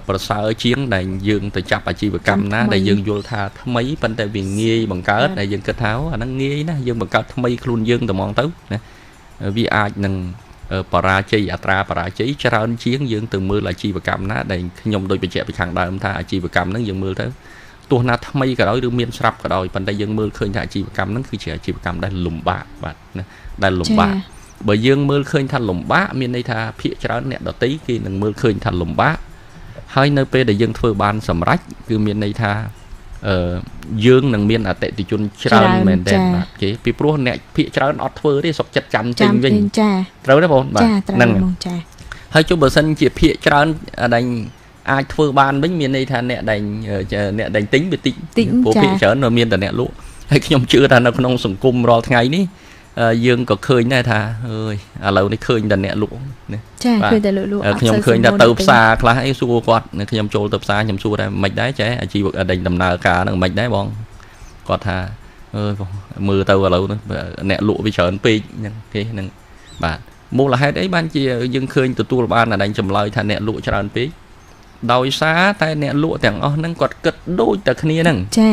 E: ប្រសើរជាងដែលយើងទៅចាប់អាជីវកម្មណាដែលយើងយល់ថាថ្មីប៉ុន្តែវាងាយបង្កើតដែលយើងគិតថាអាហ្នឹងងាយណាស់យើងបង្កើតថ្មីខ្លួនយើងតែហ្មងទៅណាវាអាចនឹងបរាជ័យអត្រាបរាជ័យច្រើនជាងយើងទៅមើលអាជីវកម្មណាដែលខ្ញុំដូចបញ្ជាក់ពីខាងដើមថាអាជីវកម្មហ្នឹងយើងមើលទៅទោះណាថ្មីក៏ដោយឬមានស្រាប់ក៏ដោយប៉ុន្តែយើងមើលឃើញថាអាជីវកម្មហ្នឹងគឺជាអាជីវកម្មដែលលំបាកបាទណាដែលលំបាកបើយើងមើលឃើញថាលំបាកមានន័យថាភាគច្រើនអ្នកដទៃគេនឹងមើលឃើញថាលំបាកហើយនៅពេលដែលយើងធ្វើបានសម្រេចគឺមានន័យថាយើងនឹងមានអតិថិជនច្រើនមែនទែនបាទគេពីព្រោះអ្នកភាគច្រើនអត់ធ្វើទេសុខចិត្តចាំទិញវិញត្រូវទេបងបាទហ្នឹងហើយចុះបើសិនជាភាគច្រើនដែលអាចធ្វើបានវិញមានន័យថាអ្នកដែលទិញវាតិចព្រោះភាគច្រើនមានតែអ្នកលក់ហើយខ្ញុំជឿថានៅក្នុងសង្គមរាល់ថ្ងៃនេះយើងក៏ឃើញដែរថាអើយឥឡូវនេះឃើញតែអ្នកលក់ណា
D: ចាឃើញតែលក់
E: ខ្ញុំឃើញថាទៅផ្សារខ្លះអីសួរគាត់ខ្ញុំចូលទៅផ្សារខ្ញុំសួរថាមិនដែរចេះអាជីវកម្មដំណើរការហ្នឹងមិនដែរបងគាត់ថា មើលទៅឥឡូវអ្នកលក់វាច្រើនពេកហ្នឹងគេហ្នឹងបាទមូលហេតុអីបានជាយើងឃើញទទួលបានអាដែងចម្លើយថាអ្នកលក់ច្រើនពេកដោយសារតែអ្នកលក់ទាំងអស់ហ្នឹងគាត់គិតដូចតែគ្នាហ្នឹង
D: ចា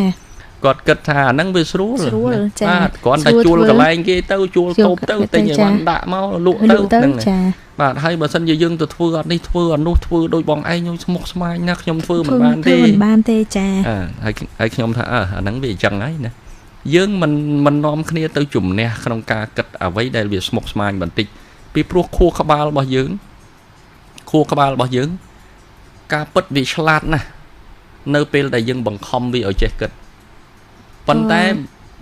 E: គាត់គិតថាអាហ្នឹងវាស្រួលបាទគ្រាន់តែជួលកន្លែងគេទៅជួលតូបទៅទិញឲ្យបានដាក់មកលក់ទៅហ្នឹងបាទហើយបើសិនជាយើងទៅធ្វើអត់នេះធ្វើអត់នោះធ្វើដូចបងឯងស្មុកស្មាញណាខ្ញុំធ្វើមិនបានទេ
D: មិនបានទេចា
E: ហើយខ្ញុំថាអាហ្នឹងវាអញ្ចឹងហើយណាយើងមិននាំគ្នាទៅជំនះក្នុងការគិតអ្វីដែលវាស្មុគស្មាញបន្តិចពីព្រោះខួរក្បាលរបស់យើងការពិតវាឆ្លាតណាស់នៅពេលដែលយើងបង្ខំវាឲ្យចេះគិតប៉ុន្តែ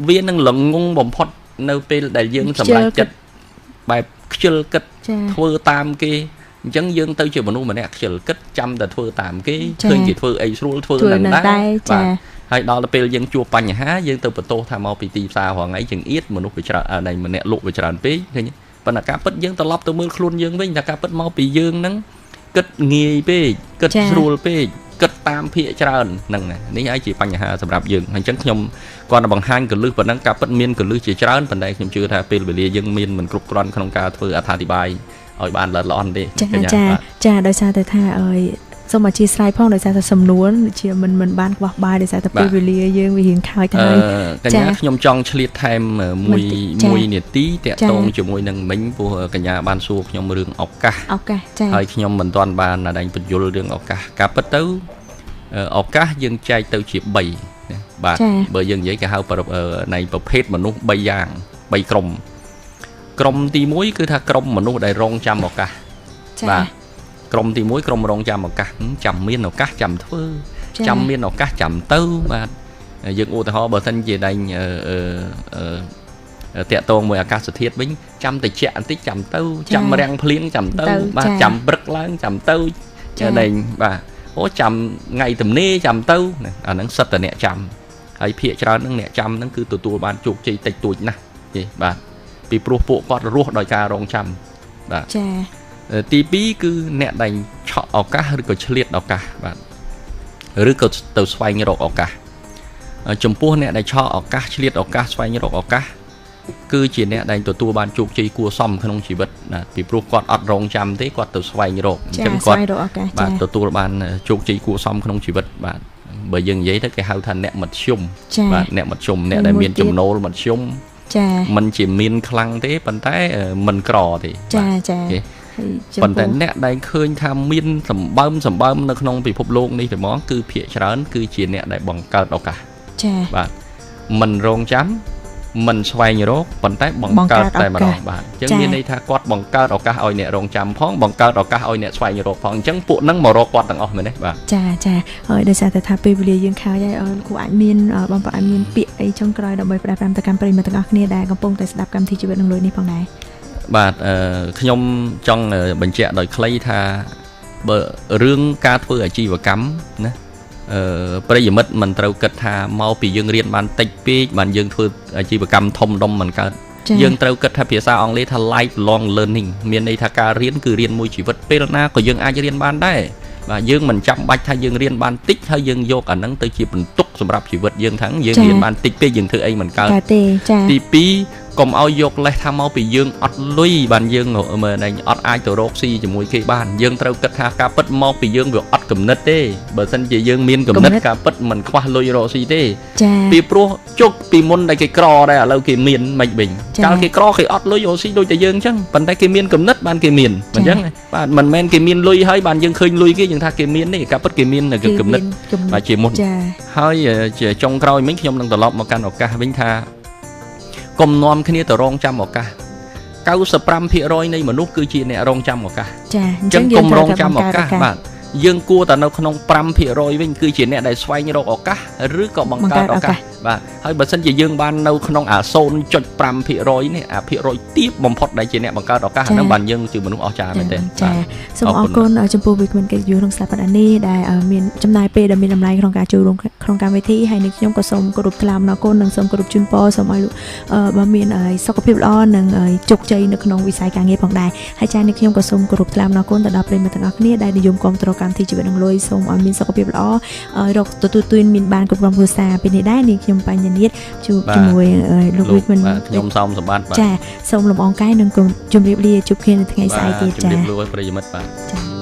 E: វានឹងល្ងងបំផុតនៅពេលដែលយើងសម្រេចចិត្តបែបខ្ជិលគិតធ្វើតាមគេអញ្ចឹងយើងទៅជាមនុស្សម្នាក់ខ្ជិលគិតចាំតែធ្វើតាមគេឃើញគេធ្វើអីស្រួលធ្វើនឹងដែរបាទហើយដល់ទៅពេលយើងជួបបញ្ហាយើងទៅបន្ទោសថាមកពីទីផ្សាររាល់ថ្ងៃចង្អៀតមនុស្សវាច្រើនណែម្នាក់លក់វាច្រើនពេកឃើញប៉ុន្តែការពិតយើងត្រឡប់ទៅមើលខ្លួនយើងវិញថាការពិតមកពីយើងហ្នឹងគិតងាយពេកគិតស្រួលពេកគិតតាមភាកច្រើនហ្នឹងនេះហើយជាបញ្ហាសម្រាប់យើងអញ្ចឹងខ្ញុំគាត់តែបង្ហាញកលឹះប៉ុណ្ណឹងការពិតមានកលឹះជាច្រើនប៉ុន្តែខ្ញុំជឿថាពេលវេលាយើងមានមិនគ្រប់គ្រាន់ក្នុងការធ្វើអត្ថាធិប្បាយឲ្យបានល្អិតល្អន់ទេ
D: ចាដោយសារតែថាអើយសូមអធិស្ឋានផងដោយសារតែសំណួរជាមិនបានខ្វះបាយដោយសារតែពេលវេលាយើងវារៀងខើចទៅហើ
E: យកញ្ញាខ្ញុំចង់ឆ្លៀតថែមមួយនាទីតាក់ទងជាមួយនឹងមិញព្រោះកញ្ញាបានសួរខ្ញុំរឿងឱកាស
D: ចា
E: ហើយខ្ញុំមិនទាន់បានដែងបញ្យល់រឿងឱកាសការពិតទៅឱកាសយើងចែកទៅជា3ណាបាទបើយើងនិយាយគេហៅនៃប្រភេទមនុស្ស3យ៉ាង3ក្រុមក្រុមទី1គឺថាក្រុមមនុស្សដែលរងចាំឱកាសបាទក្រុមទី1ក្រុមរងចាំឱកាសចាំមានឱកាសចាំធ្វើចាំមានឱកាសចាំទៅបាទយើងឧទាហរណ៍បើសិនជាដែងតាក់ទងមួយអាកាសធាតុវិញចាំតិចបន្តិចចាំទៅចាំរាំងភ្លៀងចាំទៅបាទចាំព្រឹកឡើងចាំទៅដែងបាទអូចាំថ្ងៃទំនេរចាំទៅអាហ្នឹងសិតតែអ្នកចាំហើយភាកច្រើនហ្នឹងអ្នកចាំហ្នឹងគឺទទួលបានជោគជ័យតិចតួចណាស់ទេបាទពីព្រោះពួកគាត់រស់ដោយការរងចាំបាទ
D: ចា
E: ទី2គឺអ្នកដែលឆក់ឱកាសឬក៏ឆ្លៀតឱកាសបាទឬក៏ទៅស្វែងរកឱកាសចំពោះអ្នកដែលឆក់ឱកាសឆ្លៀតឱកាសស្វែងរកឱកាសគឺជាអ្នកដែលទទួលបានជោគជ័យគួរសមក្នុងជីវិតណាពីព្រោះគាត់អត់រងចាំទេគាត់ទៅស្វែងរកអញ្ចឹងគាត់បាទទទួលបានជោគជ័យគួរសមក្នុងជីវិតបាទបើយើងនិយាយទៅគេហៅថាអ្នកមធ្យមបាទអ្នកមធ្យមអ្នកដែលមានចំណូលមធ្យម
D: ចា
E: មិនជាមានខ្លាំងទេប៉ុន្តែមិនក្រទេ
D: ចាចា
E: ប៉ុន្តែអ្នកដែលឃើញថាមានសម្បើមនៅក្នុងពិភពលោកនេះតែហ្មងគឺភាគច្រើនគឺជាអ្នកដែលបង្កើតឱកាស
D: ចា
E: បាទមិនរងចាំមិនស្វែងរកប៉ុន្តែបង្កើតតែម្ដងបាទអញ្ចឹងមានន័យថាគាត់បង្កើតឱកាសឲ្យអ្នករងចាំផងបង្កើតឱកាសឲ្យអ្នកស្វែងរកផងអញ្ចឹងពួកហ្នឹងមករកគាត់ទាំងអស់មែនទេបាទ
D: ចាចាហើយដោយសារតែថាពេលវេលាយើងខើចហើយគួរអាចមានបងប្អូនអាចមានពាក្យអីចុងក្រោយដើម្បីផ្ដាំផ្ញើទៅកាន់ប្រិយមិត្តទាំងអស់គ្នាដែលកំពុងតែស្ដាប់កម្មវិធីជីវិតនឹងលុយនេះផងដែរ
E: បាទខ្ញុំចង់បញ្ជាក់ដោយខ្លីថាបើរឿងការធ្វើអាជីវកម្មណាប្រិយមិត្តមិនត្រូវគិតថាមកពីយើងរៀនបានតិចពេកបានយើងធ្វើអាជីវកម្មធំដុំមិនកើតយើងត្រូវគិតថាភាសាអង់គ្លេសថា lifelong learning មានន័យថាការរៀនគឺរៀនមួយជីវិតពេលណាក៏យើងអាចរៀនបានដែរបាទយើងមិនចាំបាច់ថាយើងរៀនបានតិចហើយយើងយកអាហ្នឹងទៅជាបន្ទុកសម្រាប់ជីវិតយើងថាយើងរៀនបានតិចពេកយើងធ្វើអីមិនកើត
D: ទេចា
E: ទី2កុំឲ្យយកលេសថាមកពីយើងអត់លុយបានយើងមើលឯងអត់អាចទៅរកស៊ីជាមួយគេបានយើងត្រូវគិតថាការពិតមកពីយើងវាអត់គំនិតទេបើសិនជាយើងមានគំនិតការពិតមិនខ្វះលុយរកស៊ីទេពីព្រោះជុកពីមុនដែលគេក្រដែរឥឡូវគេមានមិនវិញកាលគេក្រគេអត់លុយរកស៊ីដូចតែយើងអញ្ចឹងប៉ុន្តែគេមានគំនិតបានគេមានអញ្ចឹងបាទមិនមែនគេមានលុយហើយបានយើងឃើញលុយគេយើងថាគេមានទេការពិតគេមានគំនិតបាទជាមុនហើយជាចុងក្រោយមិញខ្ញុំនឹងត្រឡប់មកកាន់ឱកាសវិញថាកុំនាំគ្នាទៅរងចាំឱកាស 95% នៃមនុស្សគឺជាអ្នករងចាំឱកាស
D: ចា
E: អញ្ចឹងកុំរងចាំឱកាសបាទយើងគួរតែនៅក្នុង 5% វិញគឺជាអ្នកដែលស្វែងរកឱកាសឬក៏បង្កើតឱកាសបាទហើយបើសិនជាយើងបាននៅក្នុងអា 0.5% នេះអាភាគរយទាបបំផុតដែលជាអ្នកបង្កើតឱកាសហ្នឹងបានយើងជាមនុស្សអស្ចារ្យមែនទេ
D: ចាសូមអរគុណចំពោះវិក្កាមកិត្តិយសក្នុងស្ថាប័ននេះដែលមានចំណាយពេលដ៏មានតម្លៃក្នុងការចូលរួមក្នុងកម្មវិធីហើយនេះខ្ញុំក៏សូមគោរពថ្លែងអំណរគុណនិងសូមគោរពជូនពរសូមឲ្យលោកបើមានសុខភាពល្អនិងជោគជ័យនៅក្នុងវិស័យការងារផងដែរហើយចានេះខ្ញុំក៏សូមគោរពថ្លែងអំណរគុណទៅដល់ប្រិយមិត្តទាំងអស់គ្នាដែលនិយមគាំទ្រ កម្មវិធីជីវិតនឹងលុយសូមឲ្យមានសុខភាពល្អឲ្យរកទទួលទានមានបានគ្រប់គ្រាន់គ្រួសារពេលនេះដែរនាងខ្ញុំបញ្ញនាថជួបជាមួយលោកវិមិន
E: ខ្ញុំសោមសម្បត្តិបាទ
D: ចាសូមលំអងកាយនិងជម្រាបលាជួបគ្នានៅថ្ងៃស្អែកទៀតចា
E: ជម្រាបលាប្រិយមិត្តបាទ
D: ចា។